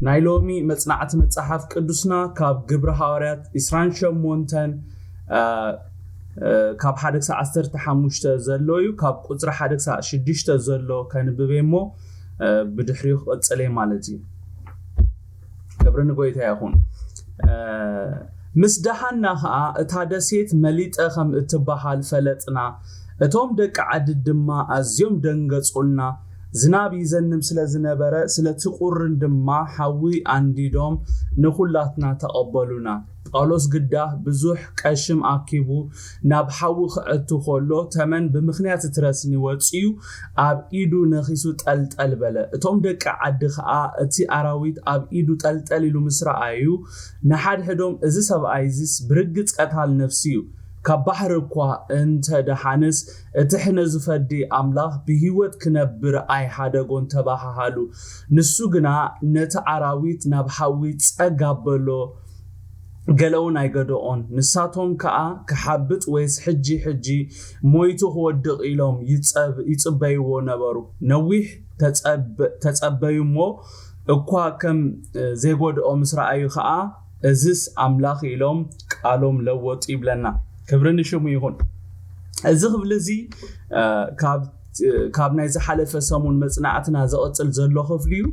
ናይ ሎሚ መጽናዕቲ መጽሓፍ ቅዱስና ካብ ግብሪ ሃዋርያት ዕስራን ሸሞንተን ካብ ሓደ ክሳብ ዓሰርተ ሓሙሽተ ዘሎ እዩ። ካብ ቁፅሪ ሓደ ክሳብ ሽዱሽተ ዘሎ ከንብብ እሞ ብድሕሪኡ ክቕፅል እየ ማለት እዩ። ክብሪ ንጎይታ ይኹን። ምስ ደሓና ኸዓ እታ ደሴት መሊጠ ከም እትበሃል ፈለጥና። እቶም ደቂ ዓዲ ድማ ኣዝዮም ደንገጹልና። ዝናብ ይዘንብ ስለ ዝነበረ ስለቲ ቁርን ድማ ሓዊ ኣንዲዶም ንኹላትና ተቐበሉና። ጳውሎስ ግዳ ብዙሕ ቀሽም ኣኪቡ ናብ ሓዊ ክእቱ ከሎ ተመን ብምኽንያት እቲ ረስኒ ወጺኡ ኣብ ኢዱ ነኺሱ ጠልጠል በለ። እቶም ደቂ ዓዲ ኸኣ እቲ ኣራዊት ኣብ ኢዱ ጠልጠል ኢሉ ምስ ረኣዩ ንሓድሕዶም እዚ ሰብኣይዚስ ብርግጽ ቀታል ነፍሲ እዩ። ካብ ባሕሪ እኳ እንተ ደሓንስ እቲ ሕነ ዝፈዲ ኣምላኽ ብህይወት ክነብር ኣይሓደጎን ተባሃሃሉ። ንሱ ግና ነቲ ኣራዊት ናብ ሓዊ ጸግ ኣበሎ፣ ገለ እውን ኣይገደኦን። ንሳቶም ከኣ ክሓብጥ ወይስ ሕጂ ሕጂ ሞይቱ ክወድቕ ኢሎም ይጸብ- ይጽበይዎ ነበሩ። ነዊሕ ተጸብ- ተጸበዩ እሞ እኳ ከም ዘይጎድኦ ምስ ረኣዩ ከኣ እዝስ ኣምላኽ ኢሎም ቃሎም ለወጡ ይብለና። ክብሪ ንሽሙ ይኹን። እዚ ክፍሊ እዚ ካብ ካብ ናይ ዝሓለፈ ሰሙን መጽናዕትና ዝቕጽል ዘሎ ክፍሊ እዩ።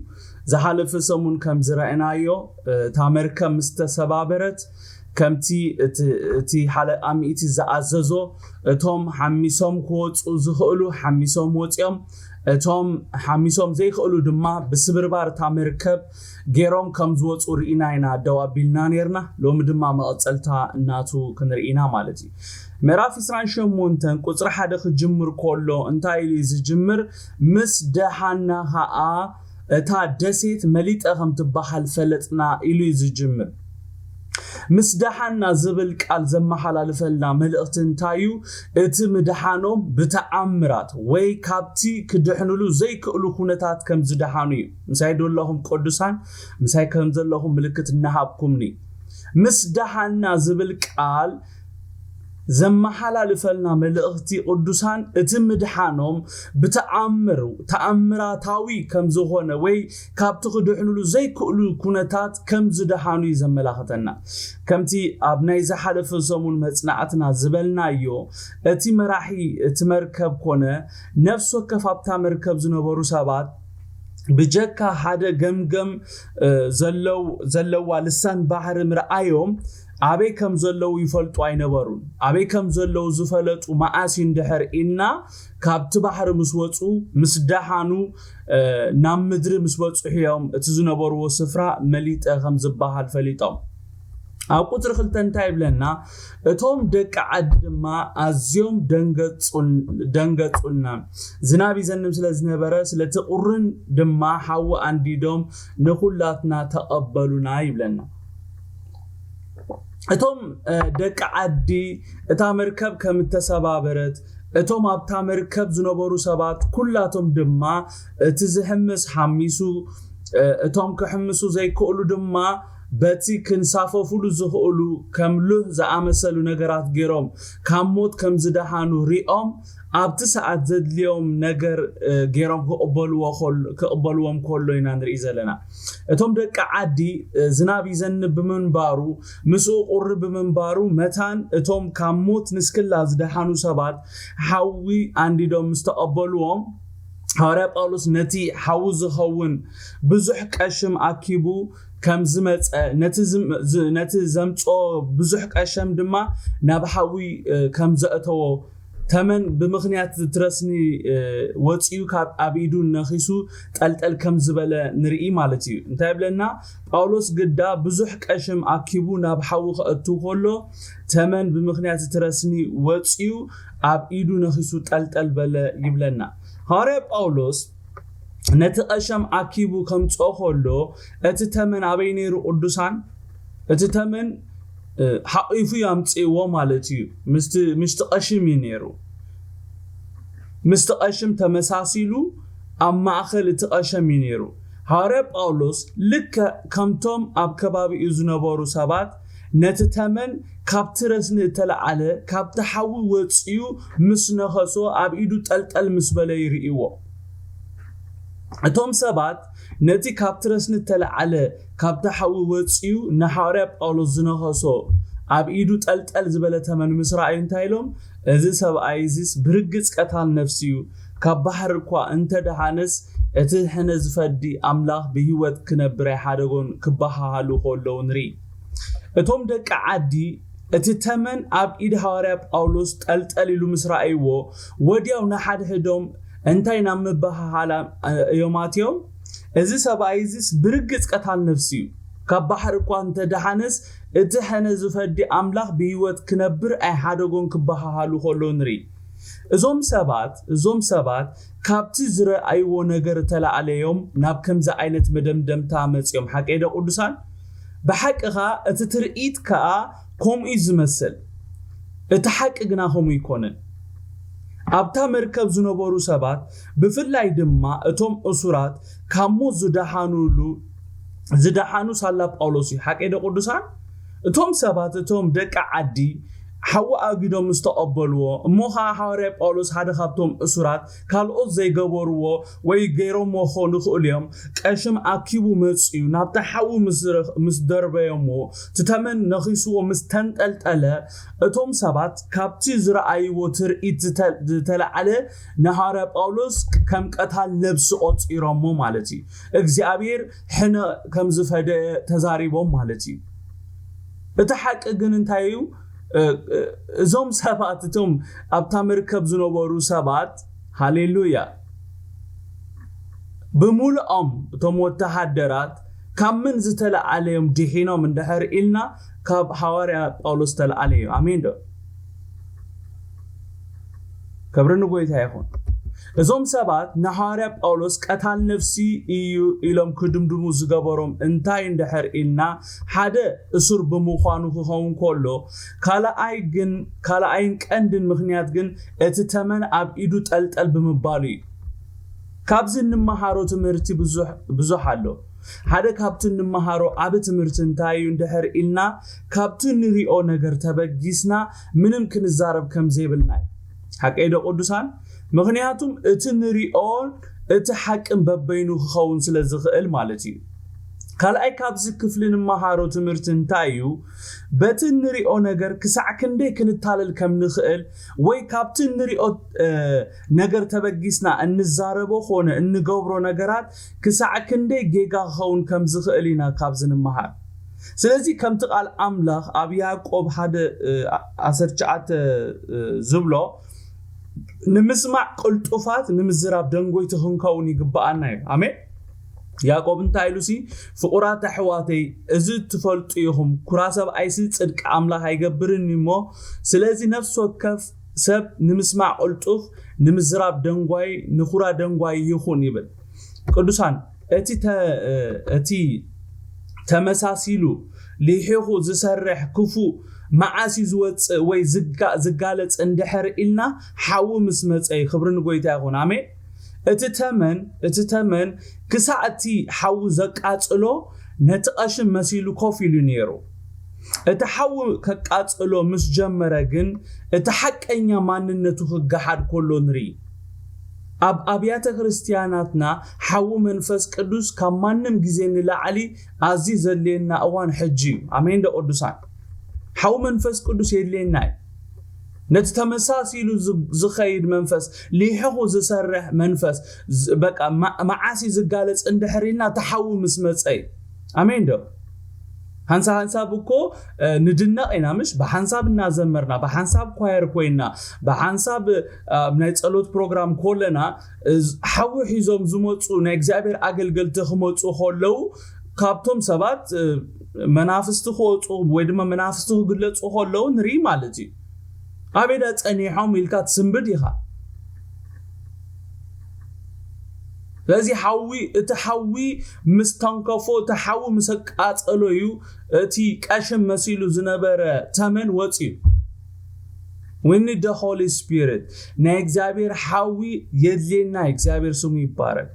ዝሓለፈ ሰሙን ከም ዝረእናዮ እታ መርከብ ምስ ተሰባበረት ከምቲ እቲ ሓለቓ ሚእቲ ዝኣዘዞ እቶም ሓሚሶም ክወፁ ዝኽእሉ ሓሚሶም ወፂኦም፣ እቶም ሓሚሶም ዘይኽእሉ ድማ ብስብርባር እታ መርከብ ገይሮም ከም ዝወፁ ርኢና ኢና ደው ኣቢልና ነርና። ሎሚ ድማ መቐፀልታ እናቱ ክንርኢ ኢና ማለት እዩ። ምዕራፍ ዕስራን ሸሞንተን ቁፅሪ ሓደ ክጅምር ከሎ እንታይ ኢሉ እዩ ዝጅምር? ምስ ደሓና ኸዓ እታ ደሴት መሊጠ ከም ትበሃል ፈለጥና ኢሉ እዩ ዝጅምር። ምስ ደሓና ዝብል ቃል ዘመሓላልፈልና መልእኽቲ እንታይ እዩ? እቲ ምድሓኖም ብተኣምራት ወይ ካብቲ ክድሕንሉ ዘይክእሉ ኩነታት ከም ዝደሓኑ እዩ። ምሳይ ዘለኹም ቅዱሳን፣ ምሳይ ከም ዘለኹም ምልክት እናሃብኩምኒ። ምስ ደሓና ዝብል ቃል ዘመሓላልፈልና መልእኽቲ ቅዱሳን እቲ ምድሓኖም ብተኣምር ተኣምራታዊ ከም ዝኾነ ወይ ካብቲ ክድሕንሉ ዘይክእሉ ኩነታት ከም ዝደሓኑ እዩ ዘመላኽተና። ከምቲ ኣብ ናይ ዝሓለፈ ሰሙን መጽናዕትና ዝበልናዮ እቲ መራሒ እቲ መርከብ ኮነ ነፍሲ ወከፍ ኣብታ መርከብ ዝነበሩ ሰባት ብጀካ ሓደ ገምገም ዘለዋ ልሳን ባሕሪ ምርኣዮም ኣበይ ከም ዘለዉ ይፈልጡ ኣይነበሩን። ኣበይ ከም ዘለዉ ዝፈለጡ መዓስ እዩ እንድሕር ኢልና ካብቲ ባሕሪ ምስ ወፁ ምስ ደሓኑ ናብ ምድሪ ምስ በፅሑ እዮም እቲ ዝነበርዎ ስፍራ መሊጠ ከም ዝበሃል ፈሊጦም። ኣብ ቁፅሪ ክልተ እንታይ ይብለና? እቶም ደቂ ዓዲ ድማ ኣዝዮም ደንገፁልና። ዝናብ ይዘንብ ስለ ዝነበረ ስለቲ ቁርን ድማ ሓዊ ኣንዲዶም ንኹላትና ተቐበሉና ይብለና። እቶም ደቂ ዓዲ እታ መርከብ ከም እተሰባበረት እቶም ኣብታ መርከብ ዝነበሩ ሰባት ኩላቶም ድማ እቲ ዝሕምስ ሓሚሱ እቶም ክሕምሱ ዘይክእሉ ድማ በቲ ክንሳፈፉሉ ዝኽእሉ ከም ሉህ ዝኣመሰሉ ነገራት ገይሮም ካብ ሞት ከም ዝደሓኑ ሪኦም ኣብቲ ሰዓት ዘድልዮም ነገር ገይሮም ክቕበልዎም ከሎ ኢና ንርኢ ዘለና። እቶም ደቂ ዓዲ ዝናብ ይዘንብ ብምንባሩ ምስኡ ቁሪ ብምንባሩ መታን እቶም ካብ ሞት ንስክላ ዝደሓኑ ሰባት ሓዊ ኣንዲዶም ምስ ተቐበልዎም ሃዋርያ ጳውሎስ ነቲ ሓዊ ዝኸውን ብዙሕ ቀሽም ኣኪቡ ከም ዝመፀ ነቲ ዘምፅኦ ብዙሕ ቀሸም ድማ ናብ ሓዊ ከም ዘእተዎ ተመን ብምኽንያት ትረስኒ ወፂኡ ካብ ኣብ ኢዱ ነኺሱ ጠልጠል ከም ዝበለ ንርኢ ማለት እዩ። እንታይ ብለና? ጳውሎስ ግዳ ብዙሕ ቀሽም ኣኪቡ ናብ ሓዊ ከእቱ ከሎ ተመን ብምኽንያት ትረስኒ ወፂኡ ኣብ ኢዱ ነኺሱ ጠልጠል በለ ይብለና። ሃዋርያ ጳውሎስ ነቲ ቀሸም ኣኪቡ ከምፅኦ ከሎ እቲ ተመን ኣበይ ነይሩ? ቅዱሳን እቲ ተመን ሓቂፉ ያምፅእዎ ማለት እዩ። ምስቲ ቀሽም እዩ ነይሩ። ምስቲ ቀሽም ተመሳሲሉ ኣብ ማእኸል እቲ ቀሸም እዩ ነይሩ። ሃዋርያ ጳውሎስ ልክዕ ከምቶም ኣብ ከባቢኡ ዝነበሩ ሰባት ነቲ ተመን ካብቲ ረስኒ እተለዓለ ካብቲ ሓዊ ወፂኡ ምስ ነኸሶ ኣብ ኢዱ ጠልጠል ምስ በለ ይርእይዎ። እቶም ሰባት ነቲ ካብቲ ረስኒ እተለዓለ ካብቲ ሓዊ ወጺኡ ንሃዋርያ ጳውሎስ ዝነኸሶ ኣብ ኢዱ ጠልጠል ዝበለ ተመን ምስ ረኣዩ እንታይ ኢሎም? "እዚ ሰብኣይ እዚስ ብርግጽ ቀታል ነፍሲ እዩ፣ ካብ ባሕሪ እኳ እንተ ደሓነስ እቲ ሕነ ዝፈዲ ኣምላኽ ብህይወት ክነብር ኣይሓደጎን" ክበሃሃሉ ከለዉ ንርኢ። እቶም ደቂ ዓዲ እቲ ተመን ኣብ ኢድ ሃዋርያ ጳውሎስ ጠልጠል ኢሉ ምስ ረኣይዎ ወዲያው ንሓድሕዶም እንታይ ናብ ምበሃሃላ እዮም ኣትዮም? "እዚ ሰብኣይ እዚስ ብርግጽ ቀታል ነፍሲ እዩ፣ ካብ ባሕሪ እኳ እንተ ደሓነስ እቲ ሕነ ዝፈዲ ኣምላኽ ብህይወት ክነብር ኣይሓደጎን" ክበሃሃሉ ከለዉ ንርኢ። እዞም ሰባት እዞም ሰባት ካብቲ ዝረኣይዎ ነገር ተላዕለዮም ናብ ከምዚ ዓይነት መደምደምታ መጺኦም። ሓቀይ ዶ ቅዱሳን? ብሓቂ ኸኣ እቲ ትርኢት ከኣ ከምኡ እዩ ዝመስል። እቲ ሓቂ ግና ከምኡ ኣይኮነን። ኣብታ መርከብ ዝነበሩ ሰባት ብፍላይ ድማ እቶም እሱራት ካብ ሞት ዝደሓኑሉ ዝደሓኑ ሳላ ጳውሎስ እዩ። ሓቀይ ዶ ቅዱሳን? እቶም ሰባት እቶም ደቂ ዓዲ ሓዊ ኣጊዶም ምስ ተቐበልዎ እሞ ኸዓ ሃዋርያ ጳውሎስ ሓደ ካብቶም እሱራት ካልኦት ዘይገበርዎ ወይ ገይሮምዎ ክኾኑ ይኽእሉ እዮም። ቀሽም ኣኪቡ መጽዩ ናብቲ ሓዊ ምስ ዝረ- ምስ ደርበዮምዎ እቲ ተመን ነኺስዎ ምስ ተንጠልጠለ እቶም ሰባት ካብቲ ዝረኣይዎ ትርኢት ዝተ- ዝተለዓለ ንሃዋርያ ጳውሎስ ከም ቀታል ነብሲ ቆጺሮሞ ማለት እዩ። እግዚኣብሔር ሕነ ከም ዝፈደየ ተዛሪቦም ማለት እዩ። እቲ ሓቂ ግን እንታይ እዩ? እዞም ሰባት እቶም ኣብታ መርከብ ዝነበሩ ሰባት ሃሌሉያ ብምሉኦም እቶም ወተሃደራት ካብ ምን ዝተለዓለ እዮም ድሒኖም እንድሕር ኢልና ካብ ሃዋርያ ጳውሎስ ዝተለዓለ እዩ። ኣሜን ዶ? ክብሪ ንጎይታ ይኹን። እዞም ሰባት ንሃዋርያ ጳውሎስ ቀታል ነፍሲ እዩ ኢሎም ክድምድሙ ዝገበሮም እንታይ እንድሕር ኢልና ሓደ እሱር ብምዃኑ ክኸውን ከሎ ካልኣይ ግን ካልኣይን ቀንድን ምኽንያት ግን እቲ ተመን ኣብ ኢዱ ጠልጠል ብምባሉ እዩ። ካብዚ እንመሃሮ ትምህርቲ ብዙሕ ኣሎ። ሓደ ካብቲ እንመሃሮ ዓቢ ትምህርቲ እንታይ እዩ እንድሕር ኢልና ካብቲ ንሪኦ ነገር ተበጊስና ምንም ክንዛረብ ከም ዘይብልና እዩ። ሓቀይ ዶ ቅዱሳን? ምኽንያቱም እቲ ንሪኦን እቲ ሓቅን በበይኑ ክኸውን ስለ ዝኽእል ማለት እዩ። ካልኣይ ካብዚ ክፍሊ ንመሃሮ ትምህርቲ እንታይ እዩ? በቲ እንሪኦ ነገር ክሳዕ ክንደይ ክንታለል ከም ንኽእል ወይ ካብቲ እንሪኦ ነገር ተበጊስና እንዛረቦ ኾነ እንገብሮ ነገራት ክሳዕ ክንደይ ጌጋ ክኸውን ከም ዝኽእል ኢና ካብዚ ንመሃር። ስለዚ ከምቲ ቃል ኣምላኽ ኣብ ያዕቆብ ሓደ ዓሰርተ ትሽዓተ ዝብሎ ንምስማዕ ቅልጡፋት ንምዝራብ ደንጎይቲ ክንከውን ይግብኣና እዩ። ኣሜን። ያዕቆብ እንታይ ኢሉ ሲ ፍቁራት ኣሕዋተይ እዚ ትፈልጡ ኢኹም ኩራ ሰብኣይሲ ጽድቂ ኣምላኽ ኣይገብርን እዩ እሞ ስለዚ ነፍሲ ወከፍ ሰብ ንምስማዕ ቅልጡፍ ንምዝራብ ደንጓይ ንኹራ ደንጓይ ይኹን ይብል። ቅዱሳን እቲ እቲ ተመሳሲሉ ሊሒኹ ዝሰርሕ ክፉእ መዓስ እዩ ዝወፅእ ወይ ዝጋለፅ እንድሕር ኢልና ሓዊ ምስ መፀ እዩ። ክብሪ ንጎይታ ይኹን። ኣሜን። እቲ ተመን እቲ ተመን ክሳዕ እቲ ሓዊ ዘቃፅሎ ነቲ ቀሽም መሲሉ ኮፍ ኢሉ ነይሩ። እቲ ሓዊ ከቃፅሎ ምስ ጀመረ ግን እቲ ሓቀኛ ማንነቱ ክገሓድ ከሎ ንርኢ። ኣብ ኣብያተ ክርስትያናትና ሓዊ መንፈስ ቅዱስ ካብ ማንም ግዜ ንላዕሊ ኣዝዩ ዘድልየና እዋን ሕጂ እዩ። ኣሜን ዶ ቅዱሳን? ሓዊ መንፈስ ቅዱስ የድልየና እዩ። ነቲ ተመሳሲሉ ዝኸይድ መንፈስ፣ ሊሕኹ ዝሰርሕ መንፈስ፣ በቃ መዓስ እዩ ዝጋለፅ እንድሕር ኢልና እቲ ሓዊ ምስ መፀ እዩ። ኣሜን ዶ? ሓንሳብ ሓንሳብ እኮ ንድነቕ ኢና ምሽ? ብሓንሳብ እናዘመርና ብሓንሳብ ኳየር ኮይና ብሓንሳብ ኣብ ናይ ፀሎት ፕሮግራም ኮለና ሓዊ ሒዞም ዝመፁ ናይ እግዚኣብሔር ኣገልገልቲ ክመፁ ከለዉ ካብቶም ሰባት መናፍስቲ ክወፁ ወይ ድማ መናፍስቲ ክግለፁ ከለዉ ንርኢ ማለት እዩ። ኣበይ ዳ ፀኒሖም ኢልካ ትስንብድ ኢኻ። ስለዚ ሓዊ እቲ ሓዊ ምስ ተንከፎ እቲ ሓዊ ምስ ኣቃፀሎ እዩ እቲ ቀሽም መሲሉ ዝነበረ ተመን ወፅዩ። We need the Holy Spirit። ናይ እግዚኣብሔር ሓዊ የድልየና። እግዚኣብሔር ስሙ ይባረክ።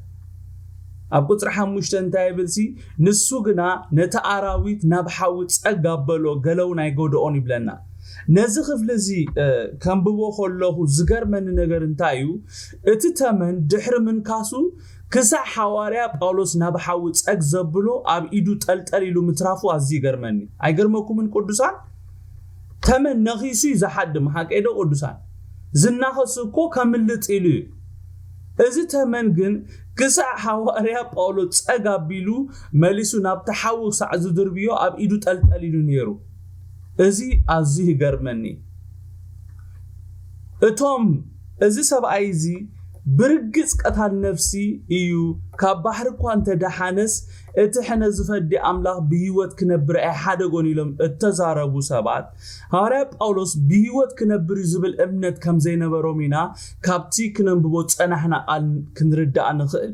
ኣብ ቁፅሪ ሓሙሽተ እንታይ ይብል ሲ ንሱ ግና ነቲ ኣራዊት ናብ ሓዊ ፀግ ኣበሎ ገለውን ኣይጎድኦን ይብለና። ነዚ ክፍሊ እዚ ከንብቦ ከለኹ ዝገርመኒ ነገር እንታይ እዩ? እቲ ተመን ድሕሪ ምንካሱ ክሳዕ ሓዋርያ ጳውሎስ ናብ ሓዊ ጸግ ዘብሎ ኣብ ኢዱ ጠልጠል ኢሉ ምትራፉ ኣዝዩ ይገርመኒ። ኣይገርመኩምን ቅዱሳን? ተመን ነኺሱ እዩ ዝሓድም፣ ሓቀይ ዶ ቅዱሳን? ዝናኸስ እኮ ከምልጥ ኢሉ እዩ። እዚ ተመን ግን ክሳዕ ሓዋርያ ጳውሎስ ጸግ ኣቢሉ መሊሱ ናብቲ ሓዊ ክሳዕ ዝድርብዮ ኣብ ኢዱ ጠልጠል ኢሉ ነይሩ። እዚ ኣዝዩ ይገርመኒ። እቶም እዚ ሰብኣይ እዚ ብርግጽ ቀታል ነፍሲ እዩ፣ ካብ ባሕሪ እኳ እንተደሓነስ እቲ ሕነ ዝፈዲ ኣምላኽ ብህይወት ክነብር ኣይሓደጎን ኢሎም እተዛረቡ ሰባት፣ ሃዋርያ ጳውሎስ ብህይወት ክነብር እዩ ዝብል እምነት ከም ዘይነበሮም ኢና ካብቲ ክነንብቦ ዝጸናሕና ቃል ክንርዳእ ንኽእል።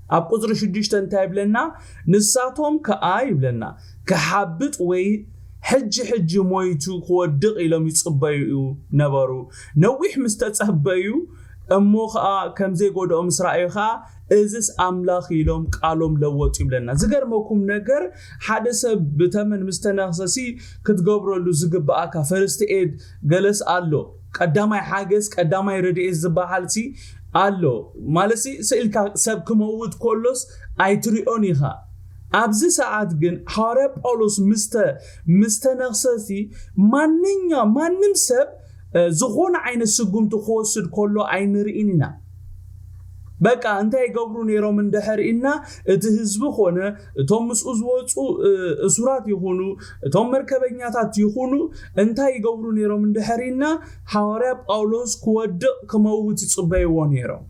ኣብ ቁጽሪ ሽዱሽተ እንታይ ይብለና? ንሳቶም ከኣ ይብለና፣ ክሓብጥ ወይ ሕጂ ሕጂ ሞይቱ ክወድቕ ኢሎም ይጽበዩ ነበሩ። ነዊሕ ምስ ተጸበዩ እሞ ኸኣ ከም ዘይጎድኦ ምስ ረኣዩ ኸኣ፣ እዝስ ኣምላኽ ኢሎም ቃሎም ለወጡ ይብለና። ዝገርመኩም ነገር፣ ሓደ ሰብ ብተመን ምስ ተነኽሰሲ ክትገብረሉ ዝግብኣካ ፈርስት ኤድ ገለስ ኣሎ። ቀዳማይ ሓገዝ፣ ቀዳማይ ረድኤት ዝበሃል ሲ ኣሎ። ማለት ሲ ስኢልካ ሰብ ክመውት ከሎስ ኣይትሪኦን ኢኻ። ኣብዚ ሰዓት ግን ሃዋርያ ጳውሎስ ምስተ ምስተነኽሰሲ ማንኛ ማንም ሰብ እ፣ ዝኾነ ዓይነት ስጉምቲ ክወስድ ከሎ ኣይንርኢን ኢና። በቃ እንታይ ይገብሩ ነይሮም እንድሕር ኢልና፣ እቲ ህዝቢ ኾነ እቶም ምስኡ ዝወፁ እ፣ እሱራት ይኹኑ፣ እቶም መርከበኛታት ይኹኑ፣ እንታይ ይገብሩ ነይሮም እንድሕር ኢልና፣ ሃዋርያ ጳውሎስ ክወድቕ ክመውት ይፅበይዎ ነይሮም።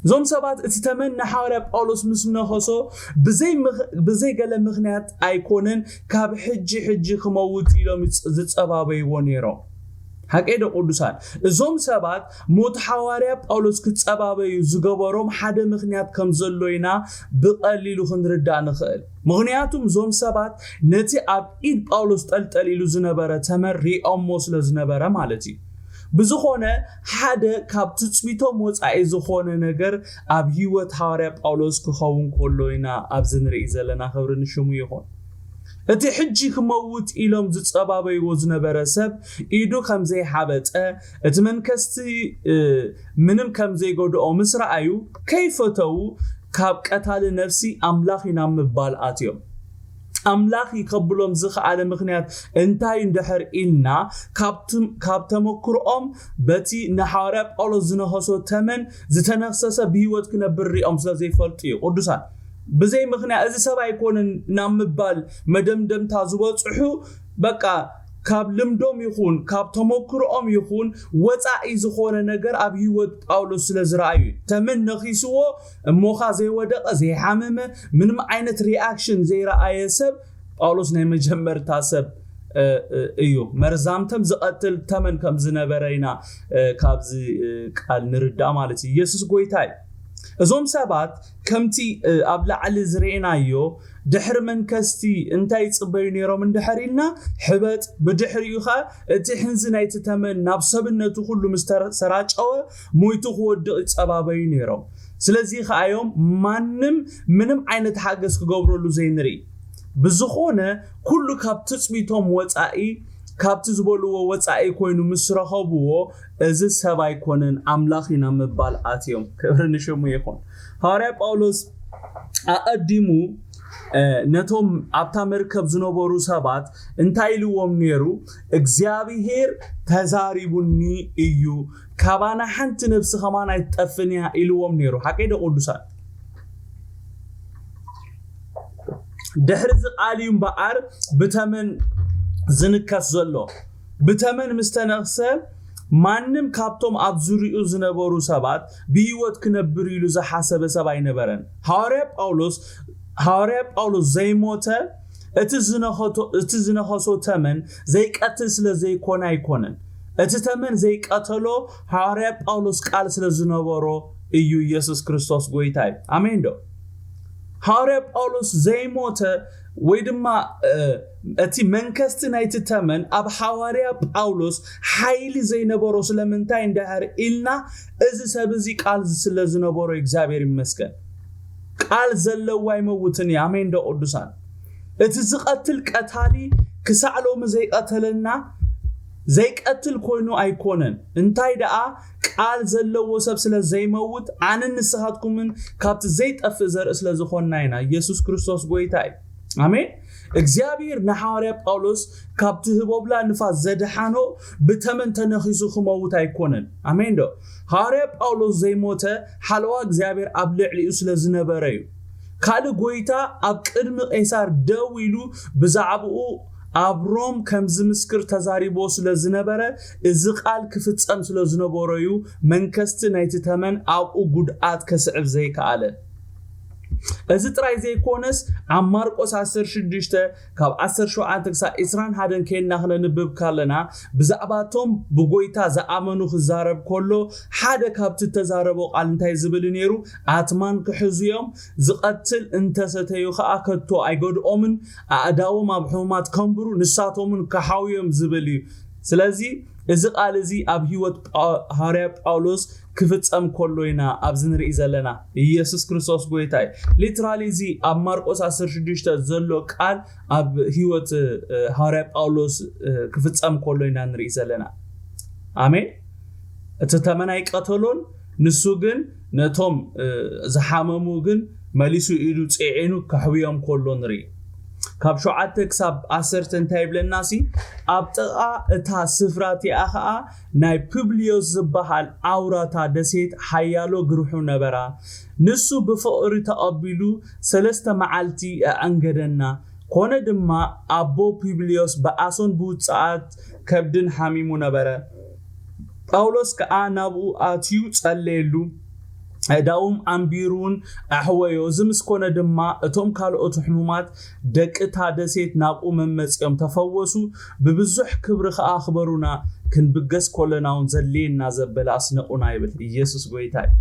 እዞም ሰባት እቲ ተመን ንሓዋርያ ጳውሎስ ምስ ነኸሶ ብዘይ ምኽ- ብዘይ ገለ ምኽንያት ኣይኮነን፣ ካብ ሕጂ ሕጂ ክመውት ኢሎም ይጽ- ዝጸባበይዎ ነይሮም። ሓቀይ ዶ ቅዱሳን? እዞም ሰባት ሞት ሓዋርያ ጳውሎስ ክጸባበዩ ዝገበሮም ሓደ ምኽንያት ከም ዘሎ ኢና ብቐሊሉ ክንርዳእ ንኽእል። ምኽንያቱም እዞም ሰባት ነቲ ኣብ ኢድ ጳውሎስ ጠልጠል ኢሉ ዝነበረ ተመን ሪኦሞ ስለ ዝነበረ ማለት እዩ። ብዝኾነ ሓደ ካብ ትጽቢቶም ወጻኢ ዝኾነ ነገር ኣብ ህይወት ሃዋርያ ጳውሎስ ክኸውን ከሎ ኢና ኣብዚ ንርኢ ዘለና። ክብሪ ንሽሙ ይኹን። እቲ ሕጂ ክመውት ኢሎም ዝጸባበይዎ ዝነበረ ሰብ ኢዱ ከም ዘይሓበጠ፣ እቲ መንከስቲ እ፣ ምንም ከም ዘይጎድኦ ምስ ረኣዩ ከይፈተዉ ካብ ቀታሊ ነፍሲ ኣምላኽ ኢና ምባል ኣትዮም። ኣምላኽ ከብሎም ዝኸኣለ ምኽንያት እንታይ እንድሕር ኢልና፣ ካብ ትም- ካብ ተመክሮኦም በቲ ንሓዋርያ ጳውሎስ ዝነኸሶ ተመን ዝተነኽሰሰ ብህይወት ክነብር ሪኦም ስለ ዘይፈልጡ እዩ። ቅዱሳን ብዘይ ምኽንያት እዚ ሰብ ኣይኮነን ናብ ምባል መደምደምታ ዝበፅሑ በቃ ካብ ልምዶም ይኹን ካብ ተመክሮኦም ይኹን ወፃኢ ዝኾነ ነገር ኣብ ህይወት ጳውሎስ ስለ ዝረኣዩ እዩ። ተመን ነኺስዎ እሞኻ ዘይወደቐ ዘይሓመመ ምንም ዓይነት ሪኣክሽን ዘይረኣየ ሰብ ጳውሎስ ናይ መጀመርታ ሰብ እ፣ እ፣ እዩ። መርዛምተም ዝቐትል ተመን ከም ዝነበረ ኢና እ፣ ካብዚ እ፣ ቃል ንርዳእ ማለት እዩ። ኢየሱስ ጎይታ እዩ። እዞም ሰባት ከምቲ እ፣ ኣብ ላዕሊ ዝረኤናዮ ድሕሪ መንከስቲ እንታይ ይጽበዩ ነይሮም እንድሕር ኢልና፣ ሕበጥ፣ ብድሕሪኡ ኸኣ እቲ ሕንዚ ናይቲ ተመን ናብ ሰብነቱ ኩሉ ምስ ተሰራጨወ ሞይቱ ክወድቕ ይጸባበዩ ነይሮም። ስለዚ ኸኣ እዮም ማንም ምንም ዓይነት ሓገዝ ክገብረሉ ዘይንርኢ። ብዝኾነ ኩሉ ካብ ትጽቢቶም ወጻኢ፣ ካብቲ ዝበልዎ ወጻኢ ኮይኑ ምስ ረኸብዎ፣ እዚ ሰብ ኣይኮነን ኣምላኽ ኢና ምባል ኣትዮም። ክብሪ ንሽሙ ይኹን። ሃዋርያ ጳውሎስ ኣቐዲሙ እ፣ ነቶም ኣብታ መርከብ ዝነበሩ ሰባት እንታይ ኢልዎም ነይሩ? እግዚኣብሄር ተዛሪቡኒ እዩ፣ ካባና ሓንቲ ነፍሲ ከማን ኣይትጠፍን እያ ኢልዎም ነይሩ። ሓቀይ ዶ ቅዱሳን? ድሕሪ እዚ ቃል እዩ እምበኣር ብተመን ዝንከስ ዘሎ። ብተመን ምስ ተነኽሰ ማንም ካብቶም ኣብ ዙሪኡ ዝነበሩ ሰባት ብህይወት ክነብር ኢሉ ዝሓሰበ ሰብ ኣይነበረን። ሃዋርያ ጳውሎስ ሃዋርያ ጳውሎስ ዘይሞተ እቲ ዝነኸቶ- እቲ ዝነኸሶ ተመን ዘይቀትል ስለ ዘይኮነ ኣይኮነን። እቲ ተመን ዘይቀተሎ ሃዋርያ ጳውሎስ ቃል ስለ ዝነበሮ እዩ። ኢየሱስ ክርስቶስ ጎይታ እዩ። ኣሜን ዶ? ሃዋርያ ጳውሎስ ዘይሞተ ወይ ድማ እ፣ እቲ መንከስቲ ናይቲ ተመን ኣብ ሃዋርያ ጳውሎስ ሓይሊ ዘይነበሮ ስለምንታይ እንድሕር ኢልና፣ እዚ ሰብ እዚ ቃል ስለ ዝነበሮ እግዚኣብሔር ይመስገን። ቃል ዘለዎ ኣይመውትን እዩ። ኣሜን ዶ ቅዱሳን? እቲ ዝቐትል ቀታሊ ክሳዕ ሎሚ ዘይቀተለና ዘይቀትል ኮይኑ ኣይኮነን። እንታይ ደኣ ቃ ቃል ዘለዎ ሰብ ስለ ዘይመውት ኣንን ንስኻትኩምን ካብቲ ዘይጠፍእ ዘርኢ ስለ ዝኾንና ኢና። ኢየሱስ ክርስቶስ ጎይታ እዩ። ኣሜን። እግዚኣብሔር ንሓዋርያ ጳውሎስ ካብቲ ህቦብላ ንፋስ ዘድሓኖ ብተመን ተነኺሱ ክመውት ኣይኮነን። ኣሜን ዶ? ሃዋርያ ጳውሎስ ዘይሞተ ሓለዋ እግዚኣብሔር ኣብ ልዕሊኡ ስለ ዝነበረ እዩ። ካልእ ጎይታ ኣብ ቅድሚ ቄሳር ደው ኢሉ ብዛዕባኡ ኣብ ሮም ከም ዝምስክር ተዛሪቦ ስለ ዝነበረ፣ እዚ ቃል ክፍጸም ስለ ዝነበሮ እዩ መንከስቲ ናይቲ ተመን ኣብኡ ጉድኣት ከስዕብ ዘይከኣለ። እዚ ጥራይ ዘይኮነስ፣ ኣብ ማርቆስ ዓሰርተ ሽዱሽተ ካብ ዓሰርተ ሸውዓተ ክሳብ ዕስራን ሓደን ኬድና ክነንብብ ከለና፣ ብዛዕባቶም ብጎይታ ዝኣመኑ ክዛረብ ከሎ፣ ሓደ ካብቲ እተዛረቦ ቃል እንታይ ዝብል ነይሩ? ኣትማን ክሕዙ እዮም፣ ዝቐትል እንተሰተዩ ኸኣ ከቶ ኣይገድኦምን፣ ኣእዳዎም ኣብ ሕሙማት ከንብሩ ንሳቶምን ክሓውዮም ዝብል እዩ። ስለዚ እዚ ቃል እዚ ኣብ ህይወት ጳ- ሃዋርያ ጳውሎስ ክፍጸም ከሎ ኢና ኣብዚ ንርኢ ዘለና። ኢየሱስ ክርስቶስ ጎይታ እዩ። ሊትራሊ እዚ ኣብ ማርቆስ ዓሰርተ ሽዱሽተ ዘሎ ቃል ኣብ ህይወት እ፣ ሃዋርያ ጳውሎስ እ፣ ክፍጸም ከሎ ኢና ንርኢ ዘለና። ኣሜን። እቲ ተመን ኣይቀተሎን፣ ንሱ ግን ነቶም እ፣ ዝሓመሙ ግን መሊሱ ኢዱ ጽዒኑ ከሕውዮም ከሎ ንርኢ። ካብ ሸውዓተ ክሳብ ዓሰርተ እንታይ ይብለና ሲ? ኣብ ጥቓ እታ ስፍራ እቲኣ ኸኣ ናይ ፑብልዮስ ዝበሃል ኣውራታ ደሴት ሓያሎ ግርሑ ነበራ። ንሱ ብፍቕሪ ተቐቢሉ ሰለስተ መዓልቲ ኣዕንገደና። ኮነ ድማ ኣቦ ፑብልዮስ ብኣሶን ብውጽኣት ከብድን ሓሚሙ ነበረ። ጳውሎስ ከኣ ናብኡ ኣትዩ ጸለየሉ። ኣእዳዎም ኣንቢሩን ኣሕወዮ። እዚ ምስ ኮነ ድማ እቶም ካልኦት ሕሙማት ደቂ እታ ደሴት ናብኡ መመጺኦም ተፈወሱ። ብብዙሕ ክብሪ ከኣ ኣኽበሩና። ክንብገስ ከለና እውን ዘድልየና ዘበለ ኣስነቑና ይብል። ኢየሱስ ጎይታ እዩ።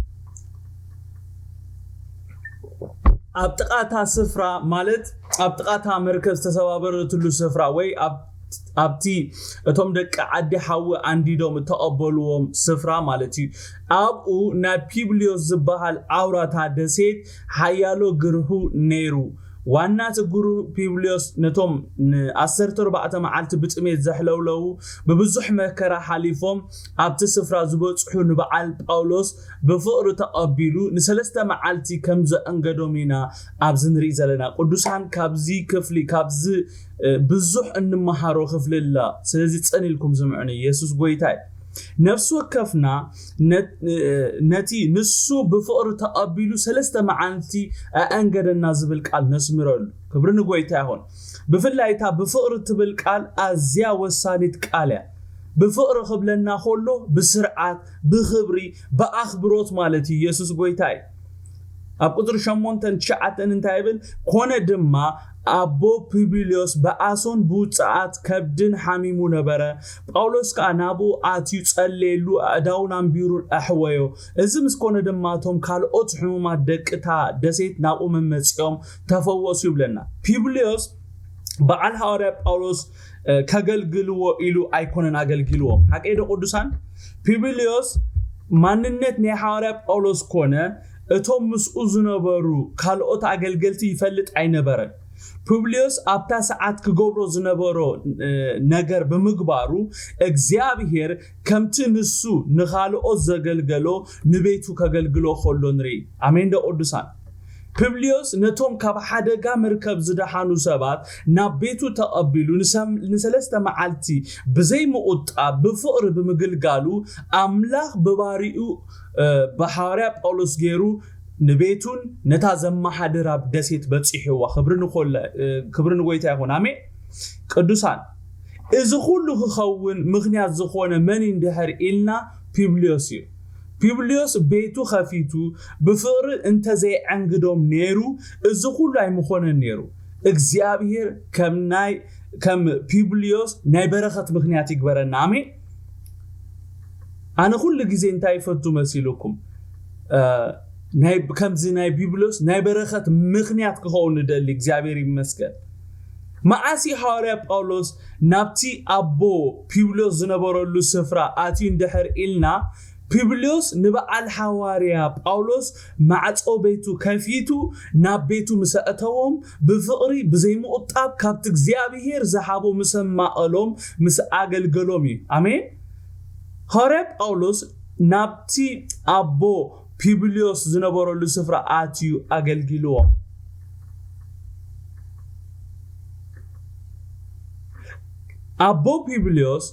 ኣብ ጥቓ እታ ስፍራ ማለት ኣብ ጥቓ እታ መርከብ ዝተሰባበረትሉ ስፍራ ወይ ኣብ ኣብቲ እቶም ደቂ ዓዲ ሓዊ ኣንዲዶም እተቐበልዎም ስፍራ ማለት እዩ። ኣብኡ ናይ ፒብልዮስ ዝበሃል ኣውራታ ደሴት ሓያሎ ግርሁ ነይሩ። ዋና እቲ ግሩህ ፒብልዮስ ነቶም ንዓሰርተ ኣርባዕተ መዓልቲ ብጥሜት ዘሕለውለዉ ብብዙሕ መከራ ሓሊፎም ኣብቲ ስፍራ ዝበጽሑ ንበዓል ጳውሎስ ብፍቕሪ ተቐቢሉ ንሰለስተ መዓልቲ ከም ዘእንገዶም ኢና ኣብዚ ንርኢ ዘለና። ቅዱሳን ካብዚ ክፍሊ ካብዚ እ፣ ብዙሕ እንመሃሮ ክፍሊ ኣላ። ስለዚ ጽን ኢልኩም ስምዑኒ። ኢየሱስ ጎይታ እዩ። ነፍሲ ወከፍና ነ- እ፣ ነቲ ንሱ ብፍቕሪ ተቐቢሉ ሰለስተ መዓልቲ ኣእንገደና ዝብል ቃል ነስምረሉ። ክብሪ ንጎይታ ይኹን። ብፍላይ እታ ብፍቕሪ ትብል ቃል ኣዝያ ወሳኒት ቃል እያ። ብፍቕሪ ክብለና ከሎ ብስርዓት፣ ብኽብሪ፣ ብኣኽብሮት ማለት እዩ። ኢየሱስ ጎይታ እዩ። ኣብ ቁጽሪ ሸሞንተን ትሽዓተን እንታይ ይብል? ኮነ ድማ ኣቦ ፑብልዮስ ብኣሶን ብውጽኣት ከብድን ሓሚሙ ነበረ። ጳውሎስ ከኣ ናብኡ ኣትዩ ጸለየሉ፣ ኣእዳውን ኣንቢሩን ኣሕወዮ። እዚ ምስ ኮነ ድማ እቶም ካልኦት ሕሙማት ደቂ እታ ደሴት ናብኡ መመጺኦም ተፈወሱ ይብለና። ፑብልዮስ በዓል ሃዋርያ ጳውሎስ እ፣ ከገልግልዎ ኢሉ ኣይኮነን ኣገልጊልዎም። ሓቀይ ዶ ቅዱሳን? ፒብልዮስ ማንነት ናይ ሓዋርያ ጳውሎስ ኮነ እቶም ምስኡ ዝነበሩ ካልኦት ኣገልገልቲ ይፈልጥ ኣይነበረን። ፑብልዮስ ኣብታ ሰዓት ክገብሮ ዝነበሮ እ፣ ነገር ብምግባሩ እግዚኣብሔር ከምቲ ንሱ ንኻልኦት ዘገልገሎ ንቤቱ ከገልግሎ ከሎ ንርኢ። ኣሜን ዶ ቅዱሳን? ፕብልዮስ ነቶም ካብ ሓደጋ መርከብ ዝደሓኑ ሰባት ናብ ቤቱ ተቐቢሉ ንሰም- ንሰለስተ መዓልቲ ብዘይምቑጣብ ብፍቕሪ ብምግልጋሉ ኣምላኽ ብባሪኡ እ፣ ብሓዋርያ ጳውሎስ ገይሩ ንቤቱን ነታ ዘመሓድራ ደሴት በጺሕዋ። ክብሪ ንኮለ እ፣ ክብሪ ንጎይታ ይኹን። ኣሜን። ቅዱሳን እዚ ኩሉ ክኸውን ምኽንያት ዝኾነ መን እንድሕር ኢልና ፒብልዮስ እዩ። ፒብልዮስ ቤቱ ኸፊቱ ብፍቕሪ እንተዘይዐንግዶም ነይሩ እዚ ኩሉ ኣይምኾነን ነይሩ። እግዚኣብሔር ከም ናይ ከም ፒብልዮስ ናይ በረኸት ምኽንያት ይግበረና። ኣሜን። ኣነ ኩሉ ግዜ እንታይ ይፈቱ መሲልኩም? እ፣ ናይ ከምዚ ናይ ፒብልዮስ ናይ በረኸት ምኽንያት ክኸውን ንደሊ። እግዚኣብሔር ይመስገን። መዓሲ ሃዋርያ ጳውሎስ ናብቲ ኣቦ ፒብልዮስ ዝነበረሉ ስፍራ ኣትዩ እንድሕር ኢልና፣ ፒብልዮስ ንበዓል ሃዋርያ ጳውሎስ ማዕጾ ቤቱ ከፊቱ ናብ ቤቱ ምስ ኣእተዎም ብፍቕሪ ብዘይምቑጣብ ካብቲ እግዚኣብሔር ዝሃቦ ምስ ኣማቐሎም ምስ ኣገልገሎም እዩ። ኣሜን። ሃዋርያ ጳውሎስ ናብቲ ኣቦ ፒብልዮስ ዝነበረሉ ስፍራ ኣትዩ ኣገልጊልዎ። ኣቦ ፒብልዮስ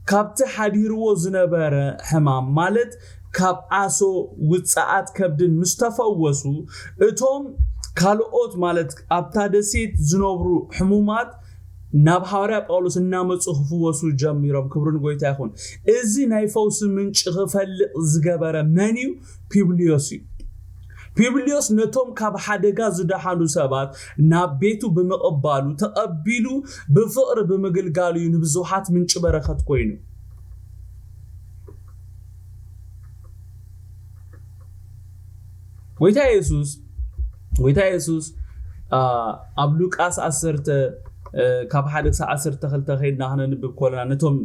ካብቲ ሓዲርዎ ዝነበረ ሕማም፣ ማለት ካብ ዓሶ፣ ውጽኣት ከብድን ምስ ተፈወሱ፣ እቶም ካልኦት፣ ማለት ኣብታ ደሴት ዝነብሩ ሕሙማት ናብ ሃዋርያ ጳውሎስ እናመጹ ክፍወሱ ጀሚሮም። ክብሪ ንጎይታ ይኹን። እዚ ናይ ፈውሲ ምንጪ ክፈልቕ ዝገበረ መን እዩ? ፒብልዮስ እዩ። ፒብልዮስ ነቶም ካብ ሓደጋ ዝደሓኑ ሰባት ናብ ቤቱ ብምቕባሉ፣ ተቐቢሉ ብፍቕሪ ብምግልጋሉ እዩ ንብዙሓት ምንጪ በረኸት ኮይኑ። ጎይታ የሱስ ጎይታ የሱስ ኣብ ሉቃስ ዓሰርተ ካብ ሓደ ክሳብ ዓሰርተ ክልተ ከይድና ክነንብብ ከለና፣ ነቶም